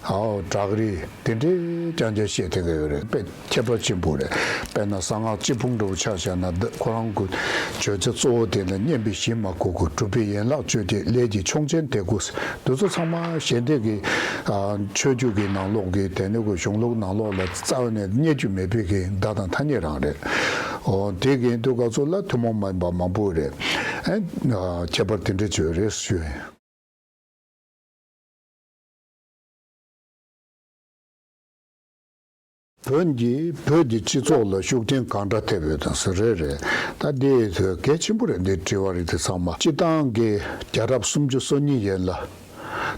ཨའོ་བྲག་རི་དེ་འདྲའི་རྐྱང་རྐྱང་བཤད་དེ་ག་ཡོད་རེད། དཔེ་ཁྱད་པར་ཆེན་པོ་རེད། དཔེར་ན་གསང་སྔགས་སྤྱི་སྤུངས་འདྲ་བོ་ཆ་བཞག་ན་འདི་ཁོ་རང་གི་བརྗོད་བྱ་གཙོ་བོ་དེ་ལ་སྙན་པའི་གཞི་མ་གོས་ཀྱི། གྲུབ་པའི་ཡན་ལག་བཅོ་བརྒྱད། ལས་ཀྱི་མཆོག་ཆེན་དེ་དགུ། འདི་ཚོ་ཚང་མ་ཞལ་འདེབས་ཀྱི་ཨ་ཆོས་བརྒྱུད་ཀྱི་ནང་ལོགས་ཀྱི་དེ་ནི་གོ་གཞུང་ལུགས་ནང་ལོགས་ལ་རྩ་བ་ནས་རྙེད་རྒྱུ་མེད་པའི་གི་བརྡ་དང་ཐ་སྙད་རང་རེད། འོ་དེ་གི་འདུག་ག་ཚོ་ལ་ཐུན་མོང་མ་ཡིན་པ་མང་པོ་རེད། ཨ་ཁྱད་པར་དེ་འདྲ་བྱོས་རེད་ཞུ། བོན་གྱིས་བོད་ཀྱི་སྤྱི་ཚོགས་ལ་ཤུགས་རྐྱེན་གང་འདྲ་ཐེབས་ཡོད་དམ་ཟེར། རེད་རེད། ད་འདི་གལ་ཆེན་པོ་རེད། འདི་དྲི་བ་རེད། དེ་ཚང་མ་སྤྱི་བཏང་གི་རྒྱལ་རབས་སུམ་ཅུ་སོ་གཉིས་ཡན་ལ།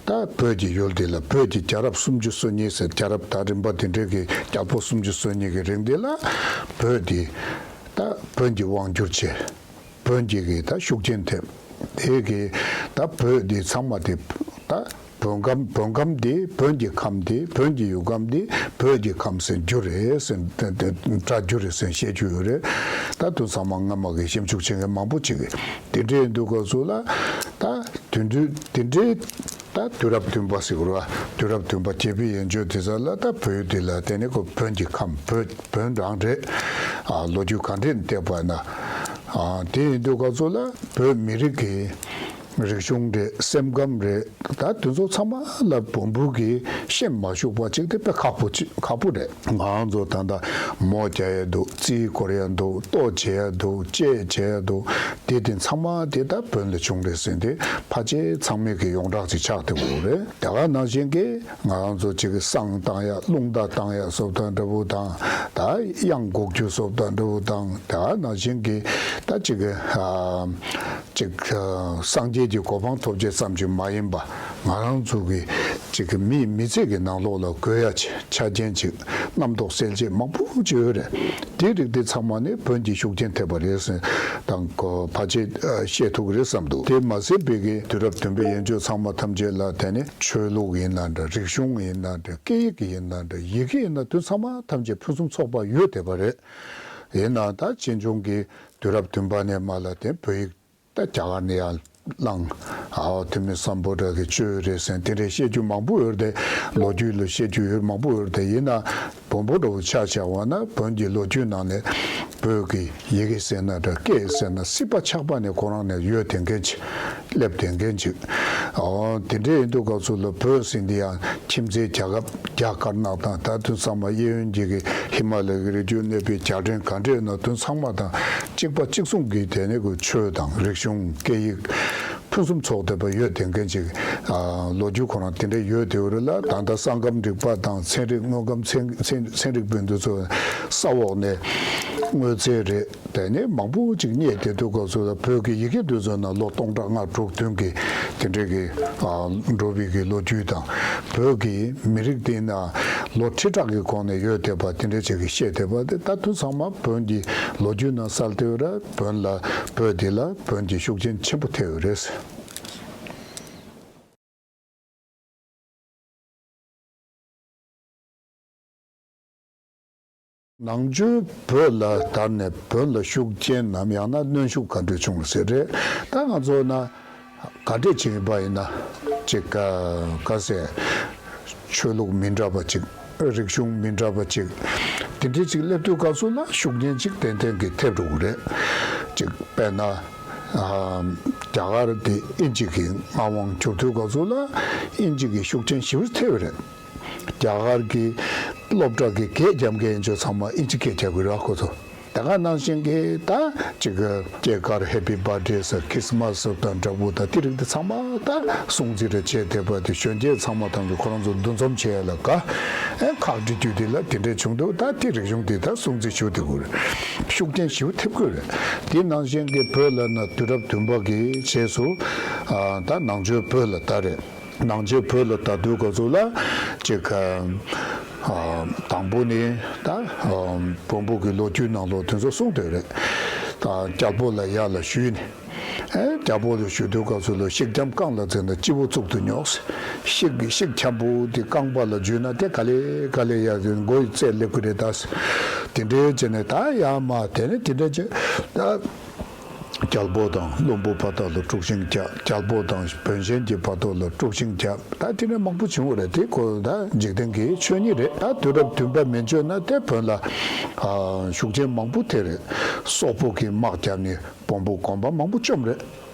ད་བོད་ཀྱི་ཡུལ་འདི་ལ་བོད་ཀྱི་རྒྱལ་རབས་སུམ་ཅུ་སོ་གཉིས་ཟེར། རྒྱལ་རབས་ད་རིམ་པ་འདི་འདྲའི་གི་རྒྱལ་པོ་སུམ་ཅུ་སོ་གཉིས་ཀྱི་རིང་འདི་ལ་བོད་འདི་ད་བོན་གྱིས་དབང་བསྒྱུར་བྱས། བོན་གྱི་གི་ད་ཤུགས་རྐྱེན་ཐེབས། དེ་གི་ད་བོད་འདི་ཚང་མ་དེ་ད་བོན་ཁམས། བོན་ཁམས་འདི་བོན་གྱི་ཁམས་འདི། བོན་གྱི་ཡུལ་ཁམས་འདི་བོད་ཀྱི་ཁམས་ཟེར་རྒྱུ་རེད་ཟེར། ད་ད་སྒྲ་རྒྱུ་རེད་ཟེར་བཤད་རྒྱུ་ཡོད་རེད། ད་དུང་ཚང་མ་སྔ་མ་གི་ཞིབ་འཇུག་བྱེད་མཁན་མང་པོ་ཅིག་གིས་དེ་འདྲའི་འདུག་ག་ཚོ་ལ་ད་དུས་འདྲ་དེ་འདྲའི་ད་དུས་རབས་བདུན་པ་ཟེར་དགོས་རེད་བ། དུས་རབས་བདུན་པ་རྒྱལ་པོའི་ཡན་ཆོད་དེ་ཚོ་ལ་ད་བོད་འདི་ལ་དེ་ནི་ཁོ་བོན་གྱི་ཁམས། བོད་བོན་རང་རེད། ཨ་ལོ་རྒྱུས་གང་འདྲས་བལྟས་པ་ན། ཨ་དེ་ཡིན་དུས་ག་ཚོད་ལ་བོད་མི་རིགས་ཀྱི་རིག་གཞུང་རེད། སེམས་ཁམས་རེད། ད་དེ་ཚོ་ཚང་མ་ལ་བོན་པོ་གིས་ཤེས་མ་བཅུག་པ་ཅིག་དེ་དཔེ་ཁག་པོ་ཅིག་ཁག་པོ་རེད། ང་རང་ཚོ་ད་ལྟ་མོ་རྒྱག་ཡ་འདུག་རྩིས་འཁོར་ཡ་འདུག་ལྟོ་བྱེད་ཡ་འདུག་ལྕེ་བྱེད་ཡ་འདུག་དེ་དེ་ཚང་མ་དེ་ད་བོན་ལ་བྱུང་རེད་ཟེར། དེ་ཕལ་ཆེར་ཚང་མས་ཀྱི་ཡོངས་གྲགས་ཅིག་ཆགས་བསྡད་ཡོད་རེད། དེ་ག་ནང་བཞིན་གྱི་ང་རང་ཚོ་གཅིག་གི་བསང་བཏང་ཡ། རླུང་རྟ་བཏང་ཡ་སོགས་དང་འདྲ་བོ་དང་། ད་གཡང་འགུག་རྒྱུ་སོགས་དང་འདྲ་བོ་དང་། དེ་ག་ནང་བཞིན་གྱི་ད་གཅིག་གི་ཨ་གཅིག་ཨ་སངས་རྒྱས་ཀྱི་གོ་འཕང་ཐོབ་བྱེད་ཙམ་ཞིག་མ་ཡིན་པ། ང་རང་ཚོ་གི་གཅིག་གི་མིའི་མི་ཚེ་གི་ནང་ལོགས་ལ་དགོས་ཡ་ཆ་ཆ་རྐྱེན་ཅིག་རྣམ་རྟོག་སེལ་བྱེད་མང་པོ་ཅིག་ཡོད་རེད། དེ་རིགས་དེ་ཚང་མ་ནི་བོན་གྱི་ཤུགས་རྐྱེན་ཐེབས་པ་རེད་ཟེར་དང་གོ་ཕལ་ཆེར་ཨ་བཤད་ཐུབ་ཀྱི་རེད་བསམ་འདུག་དེ་མ་ཟད་པའི་གི་དུས་རབས་བདུན་པའི་ཡན་ཆོད་ཚང་མ་ཐམས་ཅད་ལ་དེ་ནི་ཆོས་ལུགས་ཡིན་ན་འདྲ། རིག་གཞུང་ཡིན་ན་འདྲ། སྐད་ཡིག་ཡིན་ན་འདྲ། ཡི་གེ་ཡིན་ན། དེ་ཚང་མ་ཐམས་ཅད་ཕུན་སུམ་ཚོགས་པ་ཡོད་བསྡད་པ་རེད། ཡིན་ནའང་ད་ཕྱིས་འབྱུང་གི་དུས་རབས་བདུན་པ་ནས་མར་ལ་དེ་བོད་ཡིག་ད་རྒྱ་གར་ནས་ཡར་བླངས། ཨའོ་ཐོན་མི་སམ་བྷོ་ཊ་གི་གཅོད་རེད་ཟེར་དེ་འདྲའི་བཤད་རྒྱུ་མང་པོ་ཡོད་རེད་དེ། ལོ་རྒྱུས་ལ་བཤད་རྒྱུ་ཡོད་མང་པོ་ཡོད་རེད་དེ། ཡིན་ན་བོན་པོ་འདྲ་བོ་ཆ་བཞག་པ་ན་བོན་གྱི་ལོ་རྒྱུས་ནང་ནས་བོད་ཀྱི་ཡི་གེ་ཟེར་ན་འདྲ་སྐད་ཟེར་ན་སྲིད་པ་ཆགས་པ་ནས་ཁོ་རང་ནས་ཡོད་བསྡད་མཁན་ཅིག་སླེབས་བསྡད་མཁན་ཅིག་ཨོ་དེ་འདྲ་ཡིན་དུས་སྐབས་སུ་ལ་བོད་ཟེར་འདི་ཡང་ཁྱིམ་མཚེས་རྒྱལ་ཁབ་རྒྱ་དཀར་ནག་དང་ད་དུང་ཚང་མ་གཡས་གཡོན་གྱི་གི་ཧི་མ་ལ་ཡི་གི་རི་རྒྱུད་གནས་པའི་རྒྱལ་ཕྲན་ག་འདྲས་ན་དུང་ཚང་མ་དང་གཅིག་པ་གཅིག་མཚུངས་ཀྱི་དེ་ནས་གི་ཆོས་དང་རིག་གཞུང་སྐད་ཡིག་ཕུན་སུམ་ཚོགས་བསྡད་པ་ཡོད་བསྡད་མཁན་ཅིག་ཨ་ལོ་རྒྱུས་ཁོ་རང་དེ་འདྲ་ཡོད་བསྡད་ཡོད་རེད་ལ། ད་ལྟ་ས་ཁམས་རིག་པ་དང་ཚན་རིག་དངོས་ཁམས་ཚན་ཚན་ཚན་རིག་པའི་འདི་ཚོ་ས་འོག་ནས་དངོས་རྫས་རེད། དེ་ནས་མང་པོ་ཅིག་རྙེད་བསྡད་དུས་སྐབས་སུ་ལ་བོད་ཀྱི་ཡི་གེ་འདི་ཚོ་ནང་ལོ་སྟོང་ཕྲག་ལྔ་དྲུག་བདུན་གྱི་དེ་འདྲའི་གི་ཨ་འགྲོ་བའི་གི་ལོ་རྒྱུས་དང་། བོད་ཀྱི་མི་རིགས་དེ་ན་ལོ་ཁྲི་ཕྲག་གི་གོང་ནས་ཡོད་བསྡད་པ་དེ་འདྲ་ཅིག་གི་བཤད་བསྡད་པ་དེ་ད་དུང་ཚང་མ་བོན་གྱི་ལོ་རྒྱུས་ནང་གསལ་བསྡད་ཡོད་རེད། བོན་ལ་བོད་འདི་ལ་བོན་གྱི་ཤུགས་རྐྱེན་ཆེན་པོ་ཐེབས་ཡོད་རེད། ནང་ཆོས་བོད་ལ་དར་ནས་བོད་ལ་ཤུགས་རྐྱེན་ནམ་ཡང་ན་གནོན་ཤུགས་ག་འདྲ་བྱུང་ཟེར་རེད། ད་ང་ཚོ་ན་ག་འདྲས་བྱེད་པ་ཡིན་ན་ཅིག་ག་ག་ཟེ་ཆོས་ལུགས་མི་འདྲ་བ་ཅིག་རིག་གཞུང་མི་འདྲ་བ་ཅིག་དེ་འདྲས་ཅིག་སླེབས་དུས་སྐབས་སུ་ལ་ཤུགས་རྐྱེན་ཅིག་ཏན་ཏན་གྱི་ཐེབས་འགྲོ་གི་རེད། ཅིག་དཔེར་ན་རྒྱ་གར་དེ་ཨིན་ཇི་གི་མངའ་དབང་གྱུར་དུས་སྐབས་སུ་ལ་ཨིན་ཇི་གི་ཤུགས་རྐྱེན་ཞེ་པོ་ཐེབས་རེད། རྒྱ་གར་གྱི་སློབ་གྲྭ་གི་སྐད་རྒྱབ་མཁན་ཚོ་ཚང་མ་ཨིན་ཇི་སྐད་རྒྱབ་ཀྱི་རེད་ཁོ་ཚོ། ད་ག་ནང་བཞིན་གྱི་ད་ཅིག་སྐྱེས་སྐར་ཧེ་པི་བར་ཌེ་ཟེར་ཁྲི་སི་མ་སི་དང་འདྲ་པོ་ད་དེ་རིགས་དེ་ཚང་མ་ད་སྲུང་བརྩི་རེ་བྱས་བསྡད་པ་དེ་གཞོན་སྐྱེས་ཚང་མ་དང་གི་ཁོ་རང་ཚོ་འདུ་འཛོམས་བྱས་ལ་ག་ཨེ་ཁག་དཀྲི་རྒྱུ་དེ་ལ་དེ་འདྲས་བྱུང་འདུག་ད་དེ་རིག་གཞུང་དེ་ད་སྲུང་བརྩི་ཞུ་དེ་དགོས་རེད། ཤུགས་རྐྱེན་ཞེ་པོ་ཐེབས་དགོས་རེད། དེ་ནང་བཞིན་གྱི་བོད་ལ་ན་དུས་རབས་བདུན་པ་གི་རྗེས་སུ་ཨ་ད་ནང་ཆོས་བོད་ལ་དར་རེད། ནང་ཆོས་བོད་ལ་དར་དུས་སྐབས་སུ་ལ་ཅིག་ཨ་དང་པོ་ནི་ད་བོན་པོ་གི་ལོ་རྒྱུས་ནང་ལོགས་དེ་ཚོ་གསུངས་དོན་རེད། ད་རྒྱལ་པོ་ལ་ཡར་ལ་ཞུས་ནས་ཨེ་རྒྱལ་པོ་ལ་ཞུ་དུས་སྐབས་སུ་ལ་ཤིག་འཁྱམ་རྐང་ལ་འཛེགས་ན་སྤྱི་བོ་གཙུག་ཏུ་ཉོག་ཤིག་ཤིག་འཁྱམ་པོ་དེ་རྐང་པ་ལ་འཇུས་ན་དེ་ག་ལེ་ག་ལེ་ཡར་མགོ་ཡི་རྩེ་སླེབས་ཀྱི་རེད། ད་དེ་འདྲའི་བྱས་ནས་ད་ཡར་མར་དེ་ནས་དེ་འདྲ་བྱས་ད། རྒྱལ་པོ་དང་བློན་པོ་བར་དག་ལ་དཀྲུག་ཤིང་རྒྱག་རྒྱལ་པོ་དང་བོན་གཞན་གྱི་བར་དག་ལ་དཀྲུག་ཤིང་རྒྱག་ད་དེ་ནས་མང་པོ་བྱུང་བ་རེད། དེ་ཁོ་ད་འཇིག་རྟེན་གྱི་ཆོས་ཉིད་རེད། ད་དུས་རབས་བདུན་པ་མན་ཆད་ན་དེ་བོན་ལ་ཨ་ཤུགས་རྐྱེན་མང་པོ་ཐེབས་རེད། སོག་པོ་གི་དམག་བརྒྱབ་ནས་བོན་པོ་གོམ་པ་མང་པོ་བཅོམ་རེད།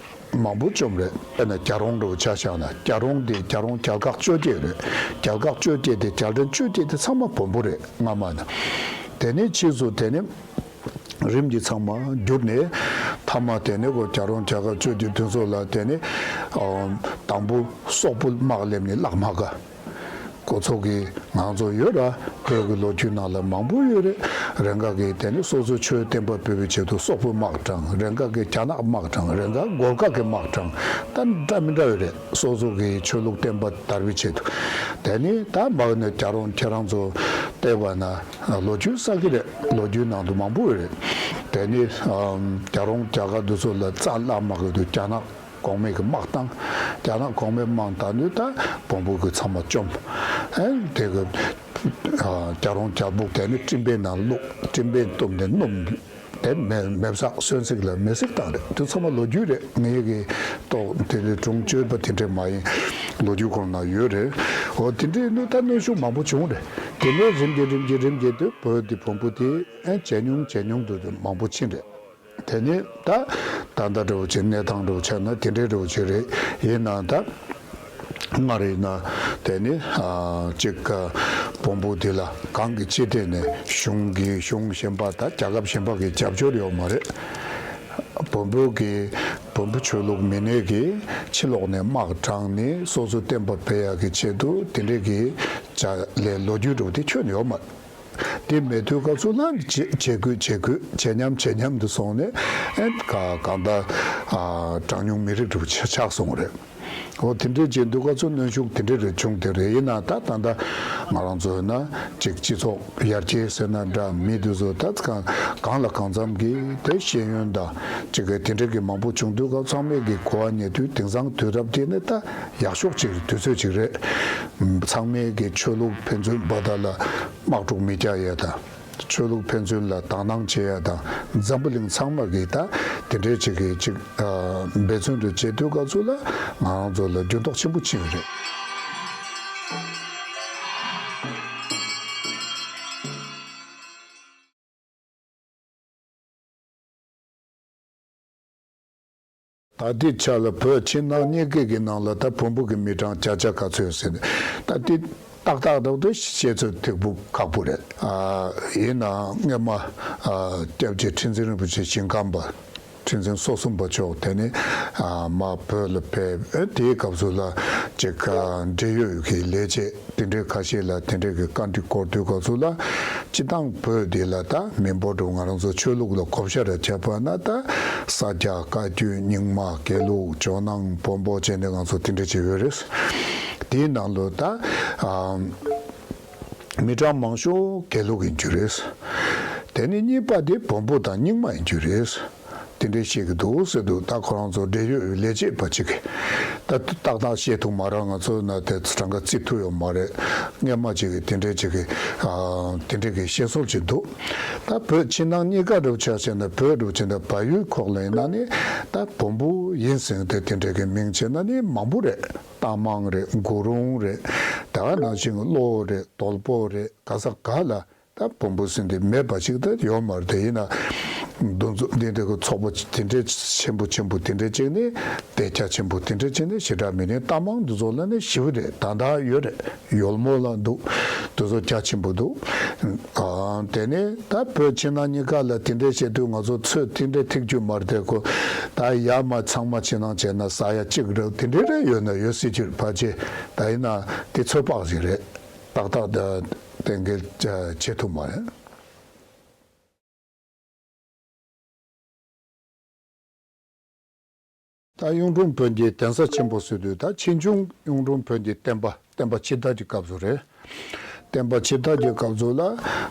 མང་པོ་བཅོམ་རེད། དཔེར་ན་རྒྱལ་རོང་འདྲ་བོ་ཆ་བཞག་ན་རྒྱལ་རོང་དེ་རྒྱལ་རོང་རྒྱལ་ཁག་བཅོ་བརྒྱད་རེད། རྒྱལ་ཁག་བཅོ་བརྒྱད་དེ་རྒྱལ་ཕྲན་བཅོ་བརྒྱད་དེ་ཚང་མ་བོན་པོ་རེད་སྔ་མ་ན། དེ་ནས་ཕྱིས་སུ་དེ་ནས། རིམ་གྱིས་ཚང་མ་བསྒྱུར་ནས་མཐའ་མ་དེ་ནས་ཁོ་རྒྱལ་རོང་རྒྱལ་ཁབ་བཅོ་བརྒྱད་དེ་ཚོ་ལ་དེ་ནས་ཨ་དང་པོ་སོག་པོ་དམག་སླེབས་ནས་བརླག་མ་དགའ། ཁོ་ཚོ་གི་ང་ཚོ་ཡོད་ར་བོད་ཀྱི་ལོ་རྒྱུས་ནང་ལ་མང་པོ་ཡོད་རེད། རེ་འགའ་གི་དེ་ནས་སོ་སོ་ཆོས་བསྟན་པ་སྤེལ་བའི་ཆེད་དུ་སོག་པོའི་དམག་དྲངས། རེ་འགའ་གི་རྒྱ་ནག་དམག་དྲངས། རེ་འགའ་གོར་ཁ་གི་དམག་དྲངས། ད་འདྲ་མི་འདྲ་ཡོད་རེད། སོ་སོ་གི་ཆོས་ལུགས་བསྟན་པ་དར་བའི་ཆེད་དུ། དེ་ནས་ད་མར་ནས་རྒྱལ་རོང་ཁྱེད་རང་ཚོ་བལྟས་པ་ན། ལོ་རྒྱུས་གསལ་གྱི་རེད། ལོ་རྒྱུས་ནང་དུ་མང་པོ་ཡོད་རེད། དེ་ནི་ཨམ་རྒྱལ་རོང་རྒྱལ་ཁབ་འདི་ཚོ་ལ་རྩ་བརླག་མ་དགོས་དུས་རྒྱ་ནག་གོང་མའི་གི་དམག་བཏང་། རྒྱ་ནག་གོང་མའི་དམག་བཏང་དུས་ད་བོན་པོ་གི་ཚང་མ་བཅོམ། ཨེ་དེ་གི་ཨ་རྒྱལ་རོང་རྒྱལ་པོ་དེ་ནི་སྤྲིན་པའི་ནང་བླུགས། སྤྲིན་པས་བཏུམས་ཏེ་སྣུམ་དེ་མེ་མེ་བསྲེགས་གསོན་བསྲེགས་ལ་མེ་བསྲེགས་བཏང་རེད། དེ་ཚང་མ་ལོ་རྒྱུས་རེད། ངའི་གི་ཏོག་དེ་ལས་གྲོང་བཅོས་པ་དེ་འདྲས་མ་ཡིན། ལོ་རྒྱུས་ཁོ་ན་ཡོད་རེད། འོ་དེ་འདྲས་ནི་ད་གནོན་ཤུགས་མང་པོ་བྱུང་རེད། དེ་ནས་རིམ་གྱིས་རིམ་གྱིས་རིམ་གྱིས་དུ་བོད་དེ་བོན་པོ་དེ་ཨེ་ཇེ་ཉུང་ཇེ་ཉུང་དུ་དུ་མང་པོ་ཕྱིན་རེད། དེ་ནས་ད་ད་ལྟ་འདྲ་བོ་ཆེ་གནས་སྟངས་འདྲ་བོ་ཆགས་ན་དེ་འདྲའི་འདྲ་བོ་ཆེ་རེད། ཡིན་ནའང་ད་སྔར་ཡིན་ན་དེ་ནི་ཨ་གཅིག་བོན་པོ་དེ་ལ་གང་གི་ཅི་ཐད་ནས་གཞུང་གི་གཞུང་གཞན་པ་ད་རྒྱལ་ཁབ་གཞན་པ་གི་རྒྱབ་སྐྱོར་ཡོད་མ་རེད། བོན་པོ་གི་བོན་པོ་ཆོས་ལུགས་མི་སྣས་ཀྱི་ཕྱི་ལོགས་ནས་དམག་དྲངས་ནས་སོ་སོ་བསྟན་པ་སྤེལ་ཡག་གི་ཆེད་དུ་དེ་འདྲའི་གི་བྱ་ལས་ལོ་རྒྱུས་འདྲ་བོ་དེ་ཁྱོན་ནས་ཡོད་མ་རེད། དེ་མེད་དུས་སྐབས་སུ་ལ་ཇེ་ཇེ་རྒུད་ཇེ་རྒུད་ཇེ་ཉམས་ཇེ་ཉམས་དུ་སོང་ནས་ཨེ་ག་གང་ལྟར་ཨ་གྲངས་ཉུང་མི་རིགས་འདྲ་བོ་ཆགས་སོང་རེད། འོ་དེ་འདྲའི་རྗེས་འདུག་ག་ཚོ་གནོན་ཤུགས་དེ་འདྲའི་རེ་བྱུང་དེ་རེད། ཡིན་ན་ད་ད་ལྟ་ང་རང་ཚོ་ཡིན་ན་ཅིག་སྤྱི་ཚོགས་ཡར་རྒྱས་ཟེར་ན་འདྲ་མི་དེ་ཚོ་ད་གང་གང་ལ་གང་འཚམ་གྱི་དེ་ཤེས་ཡོན་དང་ཅིག་གི་དེ་འདྲའི་གི་མང་པོ་བྱུང་དུས་ག་ཚང་མས་གི་གོ་བ་རྙེད་དུས་དེང་སང་དུས་རབས་དེ་ནི་ད་ཡག་ཤོས་ཅིག་དུས་ཚོད་ཅིག་རེད། ཚང་མས་གི་ཆོས་ལུགས་ཕན་ཚུན་བར་དག་ལ་དམག་འཁྲུག་མི་རྒྱག་ཡས་དང་། ཆོས་ལུགས་ཕན་ཚུན་ལ་དག་སྣང་བྱེད་ཡ་དང་། འཛམ་བུ་གླིང་ཚང་མ་གིས་ད་དེ་འདྲའི་ཅིག་གི་ཅིག་འབད་བརྩོན་དུ་བྱེད་དུས་སྐབས་སུ་ལ་ང་རང་ཚོ་ལ་འགྱུར་ལྡོག་ཆེན་པོ་ཕྱིན་ཡོད་རེད། ད་ལྟའི་ཆ་ལ་བོད་ཕྱི་ནང་གཉིས་ཀའི་གི་ནང་ལ་ད་བོན་པོ་གི་མི་གྲངས་བརྒྱ་ཆ་ག་ཚོད་ཡོད་ཟེར་ནས། ད་དེ་ཏག་ཏག་ཏག་ཏུ་བཤད་ཚོད་ཐིག་པོ་ཁག་པོ་རེད། ཨ་ཡིན་ནའང་སྔས་མ་ཨ་སྐྱབས་རྗེ་ཁྲི་འཛིན་རིན་པོ་ཆེ་ཞིང་ཁམས་པ། ཁྲི་འཛིན་སོ་གསུམ་པ་མཆོག་དེ་ནས་ཨ་མར་བོད་ལ་ཕེབས། ཨེ་དེའི་སྐབས་སུ་ལ་ཅིག་ཨ་འབྲེལ་ཡོད་ཀྱི་ལས་བྱེད་དེ་འདྲའི་ཁ་ཤས་ལ་དེ་འདྲའི་གི་བཀའ་འདྲི་སྐོར་དུས་སྐབས་སུ་ལ། སྤྱི་བཏང་བོད་འདི་ལ་ད་མི་འབོར་འགྲོ་ང་རང་ཚོ་ཆོས་ལུགས་ལ་བགོ་བཤའ་ར་བྱས་པ་ན། ད་ས་སྐྱ་བཀའ་བརྒྱུད་རྙིང་མ་དགེ་ལུགས་ཇོ་ནང་བོན་པོ་བྱས་ནས་ང་ཚོ་དེ་འདྲ་ཅིག་ཡོད་རེད། དེའི་ནང་ལོ་ད་ཨ་མི་གྲངས་མང་ཤོས་དགེ་ལུགས་ཡིན་རྒྱུ་རེད། དེ་ནས་གཉིས་པ་དེ་བོན་པོ་དང་རྙིང་མ་ཡིན་རྒྱུ་རེད། དེ་འདྲའི་བཤད་ཀྱི་འདུག་ཟེར་འདུག་ད་ཁོ་རང་ཚོ་འབྲེལ་ཡོད་ལས་བྱེད་པ་ཅིག་གིས་ད་ཏག་ཏག་བཤད་ཐུབ་མ་རེད། ང་ཚོ་ན་དེ་གྲངས་ཀ་བརྩི་ཐུབ་ཡོད་མ་རེད། སྔས་མ་ཅིག་གིས་དེ་འདྲའི་ཅིག་གིས་ཨ་དེ་འདྲའི་གི་བཤད་སྲོལ་ཅིག་འདུག་ད་བོད་ཕྱི་ནང་གཉིས་ཀ་འདྲ་བོ་ཆ་བཞག་ན། བོད་འདྲ་བོ་བྱས་ན་བལ་ཡུལ་ཁོག་ལ་ཡིན་ན་ནི་ད་བོན་པོ་ཡིན་ཟེར་ཏེ་དེ་འདྲའི་གི་མིང་བྱས་ན་ནི་མང་པོ་རེད། རྟ་མང་རེད། གུ་རུང་རེད། ད་ག་ནང་བཞིན་གློ་རེད། དོལ་པོ་རེད། ག་ས་ག་ལ། ད་བོན་པོ་ཟེར་འདི་མེད་པ་ཞིག་ད་ཡོད་མ་རེད། དེ་ཡིན་ན་འདུ་འཛོམས་འདི་འདྲ་གི་ཚོགས་པ་དེ་འདྲ་ཆེན་པོ་ཆེན་པོ་དེ་འདྲ་བྱས་ནས། དེ་རྒྱ་ཆེན་པོ་དེ་འདྲ་བྱས་ནས་ཞེ་དྲག་མི་ནས། རྟ་མང་འདི་ཚོ་ལ་ནི་ཞེ་པོ་རེད། ད་ད་ཡོད་རེད། ཡོལ་མོ་ལ་འདུག་འདི་ཚོ་རྒྱ་ཆེན་པོ་འདུག་ཨ་དེ་ནས་ད་བོད་ཕྱི་ནང་གཉིས་ཀ་ལ་དེ་འདྲ་བྱས་དུས་ང་ཚོ་ཚོད་དེ་འདྲ་ཐིག་རྒྱུ་མ་རེད་དེ། ཁོ་ད་ཡར་མར་ཚང་མ་ཕྱི་ནང་བྱས་ན་ས་ཡ་གཅིག་རེད། དེ་འདྲ་རེ་ཡོད་ན་ཡོད་སྲིད་རྒྱུ་རེད། ཕལ་ཆེར་ད་ཡིན་ན་དེ་ཚོད་དཔག་ཞིག་རེད། ཏག་ཏག་ད་གཏན་འཁེལ་བྱེད་ཐུབ་མ་རེད། ད་གཡུང་དྲུང་བོན་གྱི་གདན་ས་ཆེན་པོ་ཟེར་དུས། ད་ཕྱིས་འབྱུང་གཡུང་དྲུང་བོན་གྱི་བསྟན་པ། བསྟན་པ་ཕྱི་དར་གྱི་སྐབས་སུ་རེད། བསྟན་པ་ཕྱི་དར་གྱི་སྐབས་སུ་ལ་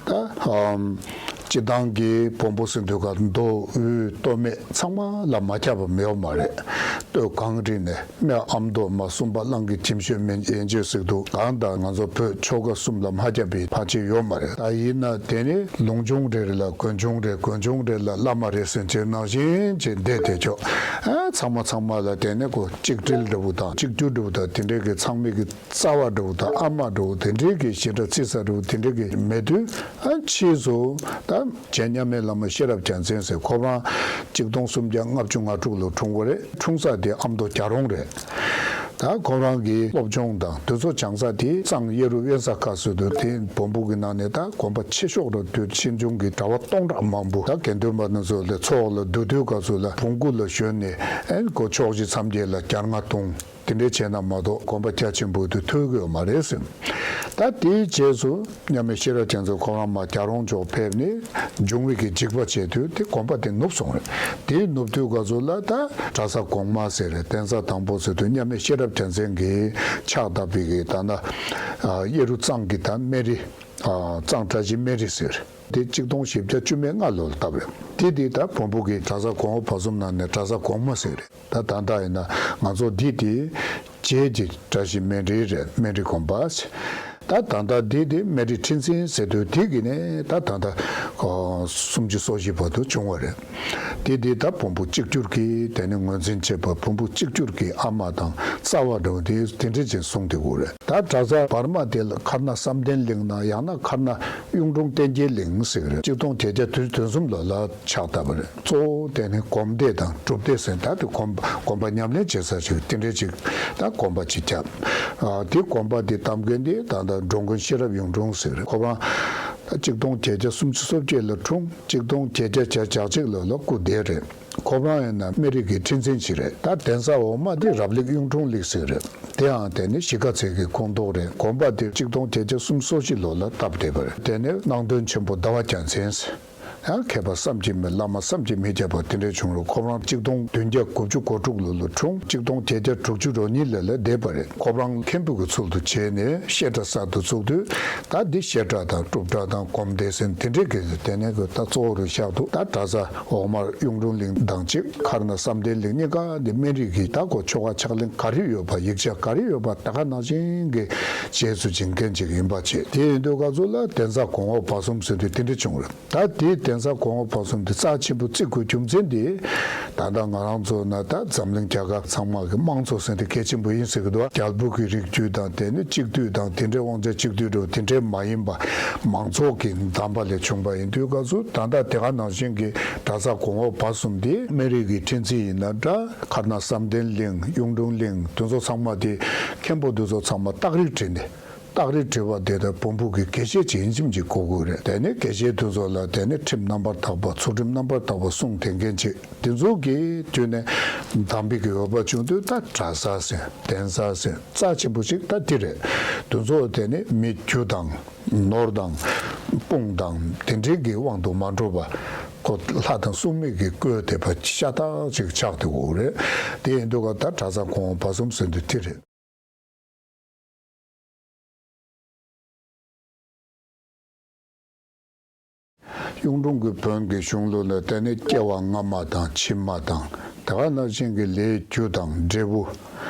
ད་ཨམ་སྤྱི་བཏང་གི་བོན་པོ་ཟེར་དུས་ཀ་མདོ་དབུས་སྟོད་སྨད་ཚང་མ་ལ་མ་ཁྱབ་པ་མེད་པ་མ་རེད། སྟོད་གངས་རི་ནས་སྨད་ཨ་མདོ། མར་གསུམ་པ་གླང་གི་གྱིམ་ཤོད་མན་ཡན་ཆད་ཟེར་དུས། གང་ལྟར་ང་ཚོ་བོད་ཆོལ་ཁ་གསུམ་ལ་མ་ཁྱབ་པའི་ཕལ་ཆེར་ཡོད་མ་རེད། ད་ཡིན་ན་དེ་ནི་ལུང་ཆུང་རེ་རེ་ལ་དགོན་ཆུང་རེ། དགོན་ཆུང་རེ་ལ་བླ་མ་རེ་ཟེར་ཅིག་ནང་བཞིན་ཅིག་བསྡད་དེ་ཆོག་ཨ་ཚང་མ་ཚང་མ་ལ་དེ་ནི་ཁོ་གཅིག་སྒྲིལ་འདྲ་བོ་དང་གཅིག་གྱུར་འདྲ་བོ་དང་། དེ་འདྲའི་གི་ཚང་མའི་གི་རྩ་བ་འདྲ་བོ་དང་ཨ་མ་འདྲ་བོ། དེ་འདྲའི་གི་ཞེ་དྲག་བརྩི་ས་འདྲ་བོ་དེ་འདྲའི་གི་མེད་དུས། ཨ་ཕྱིས་སུ་ད་རྗེ་མཉམ་མེད་བླ་མ་ཤེས་རབ་རྒྱལ་མཚན་ཟེར། ཁོ་རང་གཅིག་སྟོང་སུམ་བརྒྱ་ལྔ་བཅུ་ང་དྲུག་ལོ་འཁྲུངས་པ་རེད། འཁྲུངས་ས་དེ་ཨ་མདོ་རྒྱལ་རོང་རེད། ད་ཁོ་རང་གི་སློབ་སྦྱོང་དང་དེ་ཚོ་སྦྱང་ས་དེ་གཙང་གཡས་རུ་དབེན་ས་ཁ་ཟེར་དུས། དེ་བོན་པོ་གི་ནང་ནས་ད་དགོན་པ་ཆེ་ཤོས་རེད། དུས་ཕྱིས་འབྱུང་གི་གྲྭ་པ་སྟོང་ཕྲག་མང་པོ། ད་དགེ་འདུན་པ་རྣམ་ཚོ་ལ་ཚོགས་ལ་འདུ་དུས་སྐབས་སུ་ལ་བོན་སྐུ་ལ་ཞོན་ནས། ཨེ་ཁོ་ཕྱོགས་བཞི་མཚམས་བརྒྱད་ལ་གྱ་ལྔ་གཏོང་། དེ་འདྲའི་བྱས་ན་མ་གཏོགས་དགོན་པ་རྒྱ་ཆེན་པོ་དེ་ཐོན་གྱི་ཡོད་མ་རེད་ཟེར། ད་དེའི་རྗེས་སུ་མཉམ་མེད་ཤེས་རབ་རྒྱ་མཚོ་ཁོ་རང་མར་རྒྱ་རོང་ཕྱོགས་ཕེབས་ནས་འབྱུང་བའི་གི་འཇིགས་པ་བྱས་དུས། དེ་དགོན་པ་དེ་ནུབ་སོང་རེད། དེ་ནུབ་དུས་སྐབས་སུ་ལ་ད་གྲྭ་ས་གོང་མ་ཟེར་རེད། གདན་ས་དང་པོ་ཟེར་དུས་མཉམ་མེད་ཤེས་རབ་རྒྱལ་མཚན་གྱིས་ཕྱག་བཏབ་པའི་གི་ད་ལྟ་ཨ་གཡས་རུ་གཙང་གི་ད་སྨན་རི། ཨ་གཙང་བཀྲ་ཤིས་སྨན་རི་ཟེར། དེ་གཅིག་སྟོང་བཞི་བརྒྱ་བཅུ་མེད་ལྔ་ལོར་བཏབ་རེད། དེ་དེ་ད་བོན་པོ་གི་གྲྭ་ས་གོང་འོག་བར་གསུམ་ནང་ནས་གྲྭ་ས་གོང་མ་ཟེར་རེད། ད་ད་ལྟ་ཡིན་ན་ང་ཚོ་འདི་དེ་རྗེས་ཀྱི་བཀྲ་ཤིས་སྨན་རི་རེད། སྨན་རི་དགོན་པ་ཟེར། ད་ད་ལྟ་འདི་དེ་སྨན་རི་ཁྲི་འཛིན་ཟེར་དུས། དེ་གི་ནས་ད་ད་ལྟ་ཨོ་སུམ་ཅུ་སོ་བཞི་བར་དུ་བྱུང་བ་རེད། དེ་དེ་ད་བོན་པོ་གཅིག་གྱུར་གྱི་དེ་ནི་ངོས་འཛིན་བྱེད་པ། བོན་པོ་གཅིག་གྱུར་གྱི་ཨ་མ་དང་རྩ་བ་འདྲ་བོ་དེ་དེ་འདྲ་ཅིག་བཟུང་དེ་དགོས་རེད། ད་གྲྭ་ས་བར་མ་དེ་ལ་ཁར་ན་བསམ་གཏན་གླིང་ན། ཡང་ན་ཁར་ན་གཡུང་དྲུང་བསྟན་རྒྱས་གླིང་ཟེར་གྱི་རེད། གཅིག་སྟོང་བརྒྱད་བརྒྱ་དོན་གསུམ་ལོ་ལ་ཕྱག་བཏབ་པ་རེད། གཙོ་བོ་དེ་ནི་སྒོམ་སྡེ་དང་སྒྲུབ་སྡེ་ཟེར། ད་དེ་སྒོམ་སྒོམ་པ་ཉམས་ལེན་བྱེད་ས་ཞིག་དེ་འདྲ་ཅིག་ད་དགོན་པ་ཅིག་བརྒྱབ། ཨ་དེ་དགོན་པ་དེ་བཏབ་མཁན་དེ་ད་ལྟ་འགྲོ་མགོན་ཤེས་རབ་གཡུང་དྲུང་ཟེར་གྱི་རེད། ཁོ་རང་གཅིག་སྟོང་བརྒྱད་བརྒྱ་སུམ་ཅུ་སོ་བརྒྱད་ལ་འཁྲུངས། གཅིག་སྟོང་བརྒྱད་བརྒྱ་གྱ་གཅིག་ལོ་ལ་སྐུ་འདས་རེད། ཁོ་རང་ཡིན་ན་སྨན་རི་གི་ཁྲི་འཛིན་ཞིག་རེད། ད་གདན་ས་འོག་མ་དེ་རབ་ལེགས་གཡུང་དྲུང་གླིང་ཟེར་གྱི་རེད། དེའང་དེ་ནི་གཞིས་ཀ་རྩེ་གི་ཁོངས་གཏོགས་རེད། དགོན་པ་དེ་གཅིག་སྟོང་བརྒྱད་བརྒྱ་སུམ་ཅུ་སོ་བཞི་ལོ་ལ་བཏབ་བསྡད་པ་རེད། དེ་ནས་སྣང་སྟོན་ཆེན་པོ་ཟླ་བ་རྒྱལ་མཚན་ཟེར། ཡང་མཁས་པ་བསམ་གྱིས་མི་བླ་མ་བསམ་གྱིས་མི་ཁྱབ་པ་དེ་འདྲ་བྱུང་རུང་ཁོ་རང་གཅིག་སྟོང་བདུན་བརྒྱ་དགུ་བཅུ་གོ་དྲུག་ལོ་ལ་འཁྲུངས། གཅིག་སྟོང་བརྒྱད་བརྒྱ་དྲུག་ཅུ་རེ་གཉིས་ལོ་ལ་འདས་པ་རེད། ཁོ་རང་མཁན་པོ་གི་ཚུལ་དུ་བྱས་ནས་བཤད་གྲྭ་གསར་དུ་བཙུགས་དུས། ད་འདི་བཤད་གྲྭ་དང་སྒྲུབ་གྲྭ་དང་སྒོམ་སྡེ་ཟེར་དེ་འདྲའི་གི་དེ་ནས་གི་ད་གཙོ་བོ་རུ་བཞག་འདུག་ད་གྲྭ་ས་འོག་མར་གཡུང་དྲུང་གླིང་དང་གཅིག་མཁར་ནང་བསམ་གཏན་གླིང་གཉིས་ཀ་འདི་སྨན་རིའི་གི་ད་གོ་ཆོ་ག་ཕྱག་ལེན་ག་རེ་ཡོད་པ། ཡིག་ཆ་ག་རེ་ཡོད་པ། ད་ག་ནང་བཞིན་གི་རྗེས་སུ་འཇིག་མཁན་ཅིག་ཡིན་པ་བྱས། དེ་ཡིན་དུས་ག་ཚོད་ལ་གདན་ས་གོང་འོག་བར་གསུམ་ཟེར་དུས་དེ་འདྲ་བྱུང་རེད། ད་དེའི་གདན་ས་གོང་འོག་བར་གསུམ་དེ་རྩ་ཆེན་པོ་བརྩི་དགོས་རྒྱུ་མཚན་དེ། ད་ལྟ་ང་རང་ཚོ་ན་ད་འཛམ་གླིང་རྒྱལ་ཁབ་ཚང་མ་གི་དམངས་གཙོ་ཟེར་དེ་གལ་ཆེན་པོ་ཡིན་ཟེར་གི་འདུག་རྒྱལ་པོ་གི་རིགས་རྒྱུད་དང་དེ་ནི་གཅིག་སྡུད་དང་དེ་འདྲའི་དབང་ཆ་གཅིག་སྡུད་འགྲོ་དེ་འདྲའི་མ་ཡིན་པ། མང་ཚོགས་ཀྱི་གདམས་པ་ལས་བྱུང་བ་ཡིན་དུས་ག་ཚོད་ད་ལྟ་དེ་ག་ནང་བཞིན་གི་གྲྭ་ས་གོང་འོག་བར་གསུམ་དེ་སྨན་རིའི་གི་ཁྲི་འཛིན་ཡིན་ན་འདྲ། མཁར་ནང་བསམ་གཏན་གླིང་གཡུང་དྲུང་གླིང་དེ་ཚོ་ཚང་མ་དེ་མཁན་པོ་དེ་ཚོ་ཚང་མ་རྟགས་རིས་བྲིས་ནས། རྟགས་རིས་བྲིས་པ་དེ་ལྟར་བོན་པོ་གི་དགེ་བཤེས་ཅིག་ཡིན་ཙམ་ཅིག་གོ་དགོས་རེད། དེ་ནས་དགེ་བཤེས་དེ་ཚོ་ལ་དེ་ནས་ཁྲིམས་རྣམ་པར་དག་པ་ཚུལ་ཁྲིམས་རྣམ་པར་དག་པ་སྲུང་དེ་མཁན་ཅིག་དེ་ཚོ་གི་དུས་ནས་གདམས་པའི་གི་འོས་པ་བྱུང་དུས་ད་གྲྭ་ས་ཟེར་གདན་ས་ཟེར་རྩ་ཆེན་པོ་ཞིག་ད་དེ་རེད། དེ་ཚོ་དེ་ནས་མི་རྒྱུ་དང་ནོར་དང་དཔུང་དང་དེ་འདྲའི་གི་དབང་དུ་མ་འགྲོ་བ། ཁོ་ལྷ་དང་སྲུང་མས་གི་བཀོད་དེ་བ་ཤ་སྟག་ཅིག་ཆགས་དེ་འོ་རེད། དེ་ཡིན་དུས་ག་ད་གྲྭ་ས་གོང་འོག་བར་གསུམ་ཟེར་དུས་དེ་རེད། གཡུང་དྲུང་གི་བོན་གྱི་གཞུང་ལུགས་ལ་དེ་ནི་སྐྱེ་བ་སྔ་མ་དང་ཕྱི་མ་དང་དེ་ག་ནང་བཞིན་གྱི་ལས་རྒྱུ་དང་འབྲས་བུ།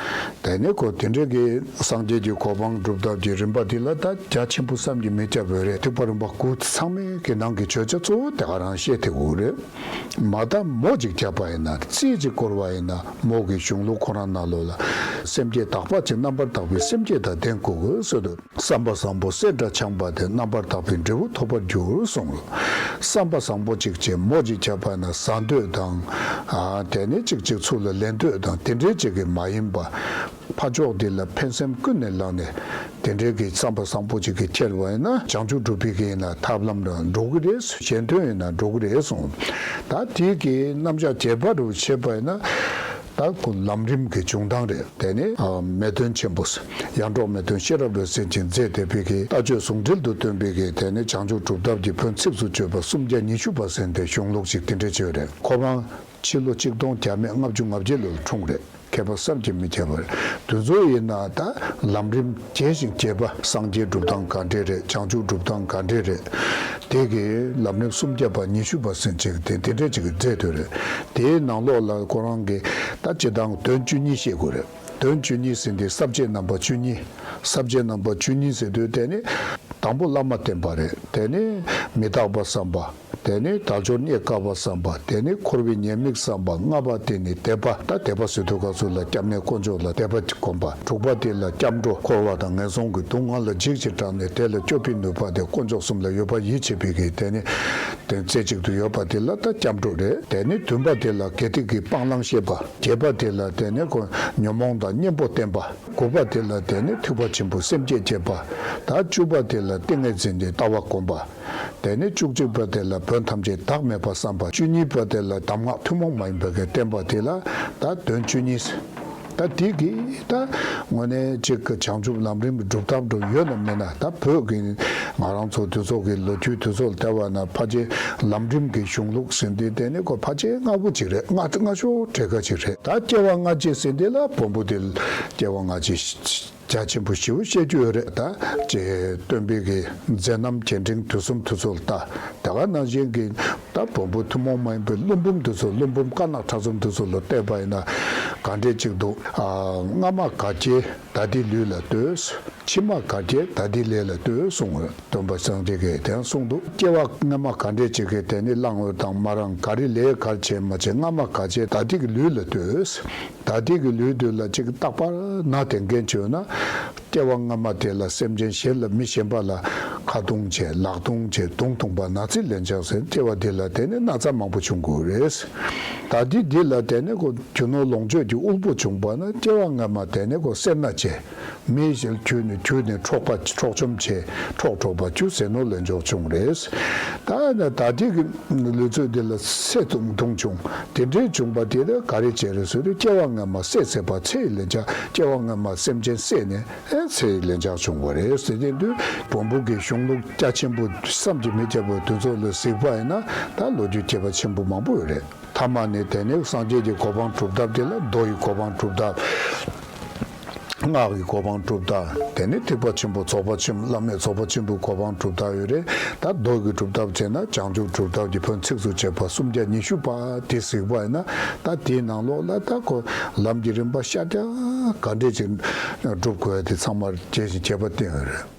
དེ་ནི་ཁོ་དེ་འདྲའི་གི་སངས་རྒྱས་ཀྱི་གོ་འཕང་སྒྲུབ་ཐབས་ཀྱི་རིམ་པ་འདི་ལ་ད་རྒྱ་ཆེན་པོ་བསམ་གྱིས་མི་ཁྱབ་པ་རེད། ཐེག་པ་རིམ་པ་དགུ་ཚང་མའི་གི་ནང་གི་བརྗོད་བྱ་གཙོ་བོ་དེ་ག་རང་བཤད་དེ་འོ་རེད། མ་ད་མོ་གཅིག་བརྒྱབ་པ་ཡིན་ན་རྩིས་གཅིག་བསྐོར་བ་ཡིན་ན་མོ་གི་གཞུང་ལུགས་ཁོ་རང་ནང་ལོགས་ལ་སེམས་བསྐྱེད་དག་པ་ཅིག་རྣམ་པར་དག་པའི་སེམས་བསྐྱེད་དང་ལྡན་དགོས་གི་ཟེར་དུས། བསམ་པ་བཟང་པོ་གསེར་སྒྲ་འཆང་བ་དེ་རྣམ་པར་དག་པའི་འབྲས་བུ་ཐོབ་པར་འགྱུར་གསུངས། བསམ་པ་བཟང་པོ་གཅིག་བྱས་མོ་གཅིག་བྱས་པ་ན་ཟ་འདོད་དང་། ཨ་དེ་ནས་གཅིག་གཅིག་ཚུར་ལ་ལེན་འདོད་དང་དེ་འདྲའི་གཅིག་གི་མ་ཡིན་པ། ཕ་ཕྱོགས་འདི་ལ་ཕན་སེམས་ཀུན་ནས་བསླངས་ནས་དེ་འདྲའི་གི་བསམ་པ་བཟང་པོ་གཅིག་གིས་ཁྱེར་བ་ཡིན་ན་བྱང་ཆུབ་སྒྲུབ་པའི་གི་ཡིན་ན་ཐབས་ལམ་ལ་འགྲོ་གི་རེད། གཞན་དོན་ཡིན་ན་འགྲོ་གི་རེད་གསུངས། ད་དེ་གི་རྣམ་གཞག་རྒྱས་པ་རུ་བྱས་པ་ཡིན་ན། ད་ཁོ་ལམ་རིམ་གྱི་འབྱུང་སྟངས་རེད། དེ་ནི་ཨ་མེས་སྟོན་ཆེན་པོ་ཡར་འབྲོག་མེས་སྟོན་ཤེས་རབ་རིན་ཆེན་མཛད་དེ་བའི་གི་ལྟ་སྤྱོད་ཟུང་འབྲེལ་དུ་སྟོན་པའི་གི་དེ་ནི་བྱང་ཆུབ་སྒྲུབ་ཐབས་ཀྱི་བོན་ཚིགས་སུ་བཅད་པ་སུམ་བརྒྱ་ཉི་ཤུ་པ་ཟེར་དེ་གཞུང་ལུགས་ཤིག་དེ་འདྲ་བྱས་རེད། ཁོ་རང་ཕྱི་ལོ་ཆིག་སྟོང་བརྒྱ་མེད་ལྔ་བཅུ་ང་བརྒྱད་ལོར་འཁྲུངས་རེད། མཁས་པ་བསམ་གྱིས་མི་ཁྱབ་པ་རེད། དེ་ཚོ་ཡིན་ན་ད་ལམ་རིམ་རྒྱས་ཤིང་རྒྱས་པ་སངས་རྒྱས་སྒྲུབ་སྟངས་ག་འདྲས་རེད། བྱང་ཆུབ་སྒྲུབ་སྟངས་ག་འདྲས་རེད། དེ་གི་ལམ་རིམ་སུམ་བརྒྱ་པ་ཉི་ཤུ་པ་ཟེར་ཅིག་དེ་དེ་འདྲས་ཅིག་མཛད་དེ་རེད། དེའི་ནང་ལོགས་ལ་ཁོ་རང་གིས་ད་སྤྱིར་བཏང་དོན་བཅུ་གཉིས་བཤད་དགོས་རེད། དོན་བཅུ་གཉིས་ཟེར་དེ་ས་བཅད་རྣམ་པ་བཅུ་གཉིས། ས་བཅད་རྣམ་པ་བཅུ་གཉིས་ཟེར་དུས་དེ་ནི་དང་པོ་བླ་མ་བསྟེན་པ་རེད། དེ་ནི་མི་རྟག་པ་བསམ་པ། དེ་ནི་དལ་འབྱོར་རྙེད་དཀའ་བ་བསམ་པ། དེ་ནི་འཁོར་བའི་ཉེས་དམིགས་བསམ་པ། ལྔ་པ་དེ་ནི་དད་པ། ད་དད་པ་ཟེར་དུས་སྐབས་སུ་ལ་སྐྱབས་གནས་དཀོན་མཆོག་ལ་དད་པ་སྒོམ་པ། དྲུག་པ་དེ་ལ་སྐྱབས་འགྲོ་འཁོར་བ་དང་ངན་སོང་གི་སྡུག་བསྔལ་ལ་འཇིགས་ཤིང་སྐྲག་ནས་དེ་ལ་སྐྱོབ་པའི་ནུས་པ་དེ་དཀོན་མཆོག་གསུམ་ལ་ཡོད་པ་ཡིད་ཆེས་པའི་གི་དེ་ནི་དེ་རྩེ་གཅིག་ཏུ་ཡོད་པ་དེ་ལ་ད་སྐྱབས་འགྲོ་རེད། དེ་ནི་བདུན་པ་དེ་ལ་དགེ་སྡིག་གི་སྤང་བླང་ཤེས་པ། བརྒྱད་པ་དེ་ལ་དེ་ནི་ཁོ་ཉོན་མོངས་དང་གཉེན་པོ་བསྟེན་པ། དགུ་པ་དེ་ལ་དེ་ནི་ཐེག་པ་ཆེན་པོའི་སེམས་བསྐྱེད་བྱེད་པ། ད་བཅུ་པ་དེ་ལ་ཏིང་ངེ་འཛིན་གྱི་ལྟ་བ་སྒོམ་པ། དེ་ནས་བཅུ་གཅིག་པ་དེ་ལ་བོན་ཐམས་ཅད་བདག་མེད་པར་བསམ་པ། བཅུ་གཉིས་པ་དེ་ལ་གདམས་ངག་ཐུན་མོང་མ་ཡིན་པའི་གི་བསྟན་པ་དེ་ལ་ད་དོན་བཅུ་གཉིས། ད་དེ་གི་ད་དངོས་གནས་གཅིག་གི་བྱང་ཆུབ་ལམ་རིམ་གྱི་སྒྲུབ་ཐབས་འགྲོ་ཡོད་ན་མེད་ན། ད་བོད་ཀྱི་ང་རང་ཚོ་དུས་ཚོད་ཀྱི་ལོ་རྒྱུས་དུས་ཚོད་ལ་བལྟས་པ་ན་ཕལ་ཆེར་ལམ་རིམ་གྱི་གཞུང་ལུགས་ཟེར་འདི་དེ་ནི་ཁོ་ཕལ་ཆེར་སྔ་པོ་ཅིག་རེད། སྔ་སྔ་ཤོས་གྲས་ཀ་ཅིག་རེད། ད་སྐྱེ་བ་སྔ་ཕྱི་ཟེར་འདི་ལ་བོན་པོ་དེ་སྐྱེ་བ་སྔ་ཕྱི། རྒྱ་ཆེན་པོ་ཞེ་པོ་བཤད་རྒྱུ་ཡོད་རེད། ད་ཅེས་སྟོན་པའི་གི་མཛད་རྣམ་རྒྱས་འབྲིང་བསྡུས་གསུམ་དེ་ཚོ་ལ་ལྟ། དེ་ག་ནང་བཞིན་གྱི་ད་བོན་པོ་ཐུན་མོང་མ་ཡིན་པའི་ཀླུ་འབུམ་དེ་ཚོ། ཀླུ་འབུམ་དཀར་ནག་ཕྲ་ཚོམ་དེ་ཚོ་ལ་བལྟས་པ་ཡིན་ན་ག་འདྲས་ཅིག་འདུག་ཨ། སྔ་མ་ག་སྐྱེ་ད་འདི་ལུས་ལ་ལྟོས། ཕྱི་མ་ག་སྐྱེ་ད་འདི་ལས་ལ་ལྟོས་གསུངས། སྟོན་པ་སངས་རྒྱས་ཀྱིས་དེ་གསུངས་འདུག་སྐྱེ་བ་སྔ་མ་ག་འདྲས་ཅིག་གི་དེ་ནི་བླང་འོས་དང་མ་རང་ག་རེ་ལས་ག་རེ་བྱས་མ་བྱས། སྔ་མ་ག་སྐྱེ་ད་འདི་གི་ལུས་ལ་ལྟོས། ད་ལྟའི་གི་ལུས་འདི་ལ་ཅིག་རྟག་པར་ན་དེ་འགན་བྱོས་ན། སྐྱེ་བ་སྔ་མ་དེ་ལ་སེམས་ཅན་གཞན་ལ་མི་གཞན་པ་ལ་ཁ་རྡུང་བྱས། ལག་རྡུང་བྱས། མདུང་ཐུང་པ་ན་ཚིག་ལན་ཆགས་ཟེར། སྐྱེ་བ་འདི་ལ་དེ་ནི་ན་ཚ་མང་པོ་བྱུང་དགོས་རེད། ད་འདི་འདི་ལ་དེ་ནི་ཁོ་རྒྱུ་ནོར་ལོངས་སྤྱོད་ཀྱི་དབུལ་པོ་བྱུང་པ་ན་སྐྱེ་བ་སྔ་མ་དེ་ནི་ཁོ་སེར་སྣ་བྱས། མི་ཞིག་གྱུར་ནས་གྱུར་ནས་འཕྲོག་པ་འཕྲོག་བཅོམ་བྱས། འཕྲོག་འཕྲོག་པ་རྒྱུ་ཟས་ནོར་ལེན་འཇོག་བྱུང་རེད། ད་ནི་ད་ལྟའི་གི་ལུས་ཚོད་འདི་ལ་ཚེ་ཐུང་ཐུང་བྱུང་། དེ་འདྲའི་བྱུང་པ་དེ་ལ་ག་རེ་བྱས་རེད་ཟེར་དུས་སྐྱེ་བ་སྔ་མ་བསད་ཚེ་བ་ཚེ་ཡི་ལན་ཆགས། སྐྱེ་བ་སྔ་མ་སེམས་ཅན་བསད་ནས་ཨེ་ ཚེ་ལན་ཆགས་བྱུང་བ་རེད་ཟེར་དེ་དུས་བོན་པོ་གི་གཞུང་ལུགས་རྒྱ་ཆེན་པོ་བསམ་གྱིས་མི་ཁྱབ་པ་དེ་ཚོ་ལ་གཟིགས་པ་ཡིན་ན་ད་ལོ་རྒྱུས་རྒྱས་པ་ཆེན་པོ་མང་པོ་ཡོད་རེད། ཐ་མ་ནས་དེ་ནས་སངས་རྒྱས་ཀྱི་གོ་འཕང་སྒྲུབ་ཐབས་དེ་ལ་མདོ་ཡི་གོ་འཕང་སྒྲུབ་ཐབས། སྔགས་ཀྱི་གོ་འཕང་སྒྲུབ་ཐབས། དེ་ནས་ཐེག་པ་ཆེན་པོ་རྫོགས་པ་ཆེན་པོ་བླ་མེད་རྫོགས་པ་ཆེན་པོའི་གོ་འཕང་སྒྲུབ་ཐབས་ཡོད་རེད། ད་མདོ་གི་སྒྲུབ་ཐབས་བྱས་ན་བྱང་ཆུབ་སྒྲུབ་ཐབས་ཀྱི་བོན་ཚིགས་སུ་བཅད་པ་སུམ་བརྒྱ་ཉི་ཤུ་པ་དེ་གཟིགས་པ་ཡིན་ན་ད་དེའི་ནང་ལོགས་ལ་ད་ཁོ་ལམ་གྱི་རིམ་པ་ཤར་རྒྱག་ག་འདྲས་ཅིག་སྒྲུབ་དགོས་ཡ་དེ་ཚང་མར་རྒྱས་ཤིང་རྒྱས་པ་བསྟན་ཡོད་རེད།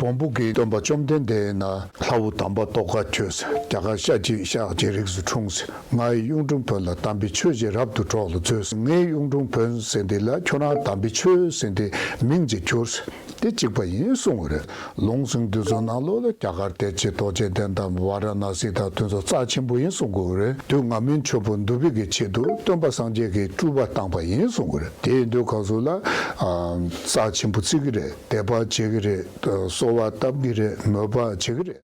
བོན་པོ་གི་སྟོན་པ་བཅོམ་ལྡན་འདས་ཡིན་ན་ལྷ་བུ་དམ་པ་ཏོག་དཀར་ཁྱོད། རྒྱ་གར་ཤཱཀྱའི་ཤཱཀྱའི་རིགས་སུ་འཁྲུངས། ང་ཡི་གཡུང་དྲུང་བོན་ལ་དམ་པའི་ཆོས་ཀྱི་རབ་ཏུ་སྒྲོག་ལ་མཛོད། ངའི་གཡུང་དྲུང་བོན་ཟེར་འདི་ལ་ཁྱོད་རང་དམ་པའི་ཆོས་ཟེར་འདི་མིང་ཅིག་གྱུར། དེ་གཅིག་པ་ཡིན་གསུང་གི་རེད། ལུང་ཟིན་དུས་ཚོད་ནང་ལོགས་ལ་རྒྱ་གར་བདེ་ཆེན་རྡོ་རྗེ་གདན་དང་ཝཱ་ར་ཎ་སི་དང་དེ་ཚོ་རྩ་ཆེན་པོ་ཡིན་གསུང་གི་རེད། དུས་ང་མིན་ཆོས་པོ་འདུལ་བའི་གི་ཆེད་དུ་སྟོན་པ་སངས་རྒྱས་ཀྱི་སྤྲུལ་པ་བཏང་པ་ཡིན་གསུང་གི་རེད། དེ་ཡིན་དུས་ག་ཚོད་ལ་རྩ་ཆེན་པོ་བརྩི་གི་རེད། དད་པ་བྱེད་ཀྱི་རེད། གསོལ་བ་བཏབ་ཀྱི་རེད། མོས་པ་བྱེད་ཀྱི་རེད།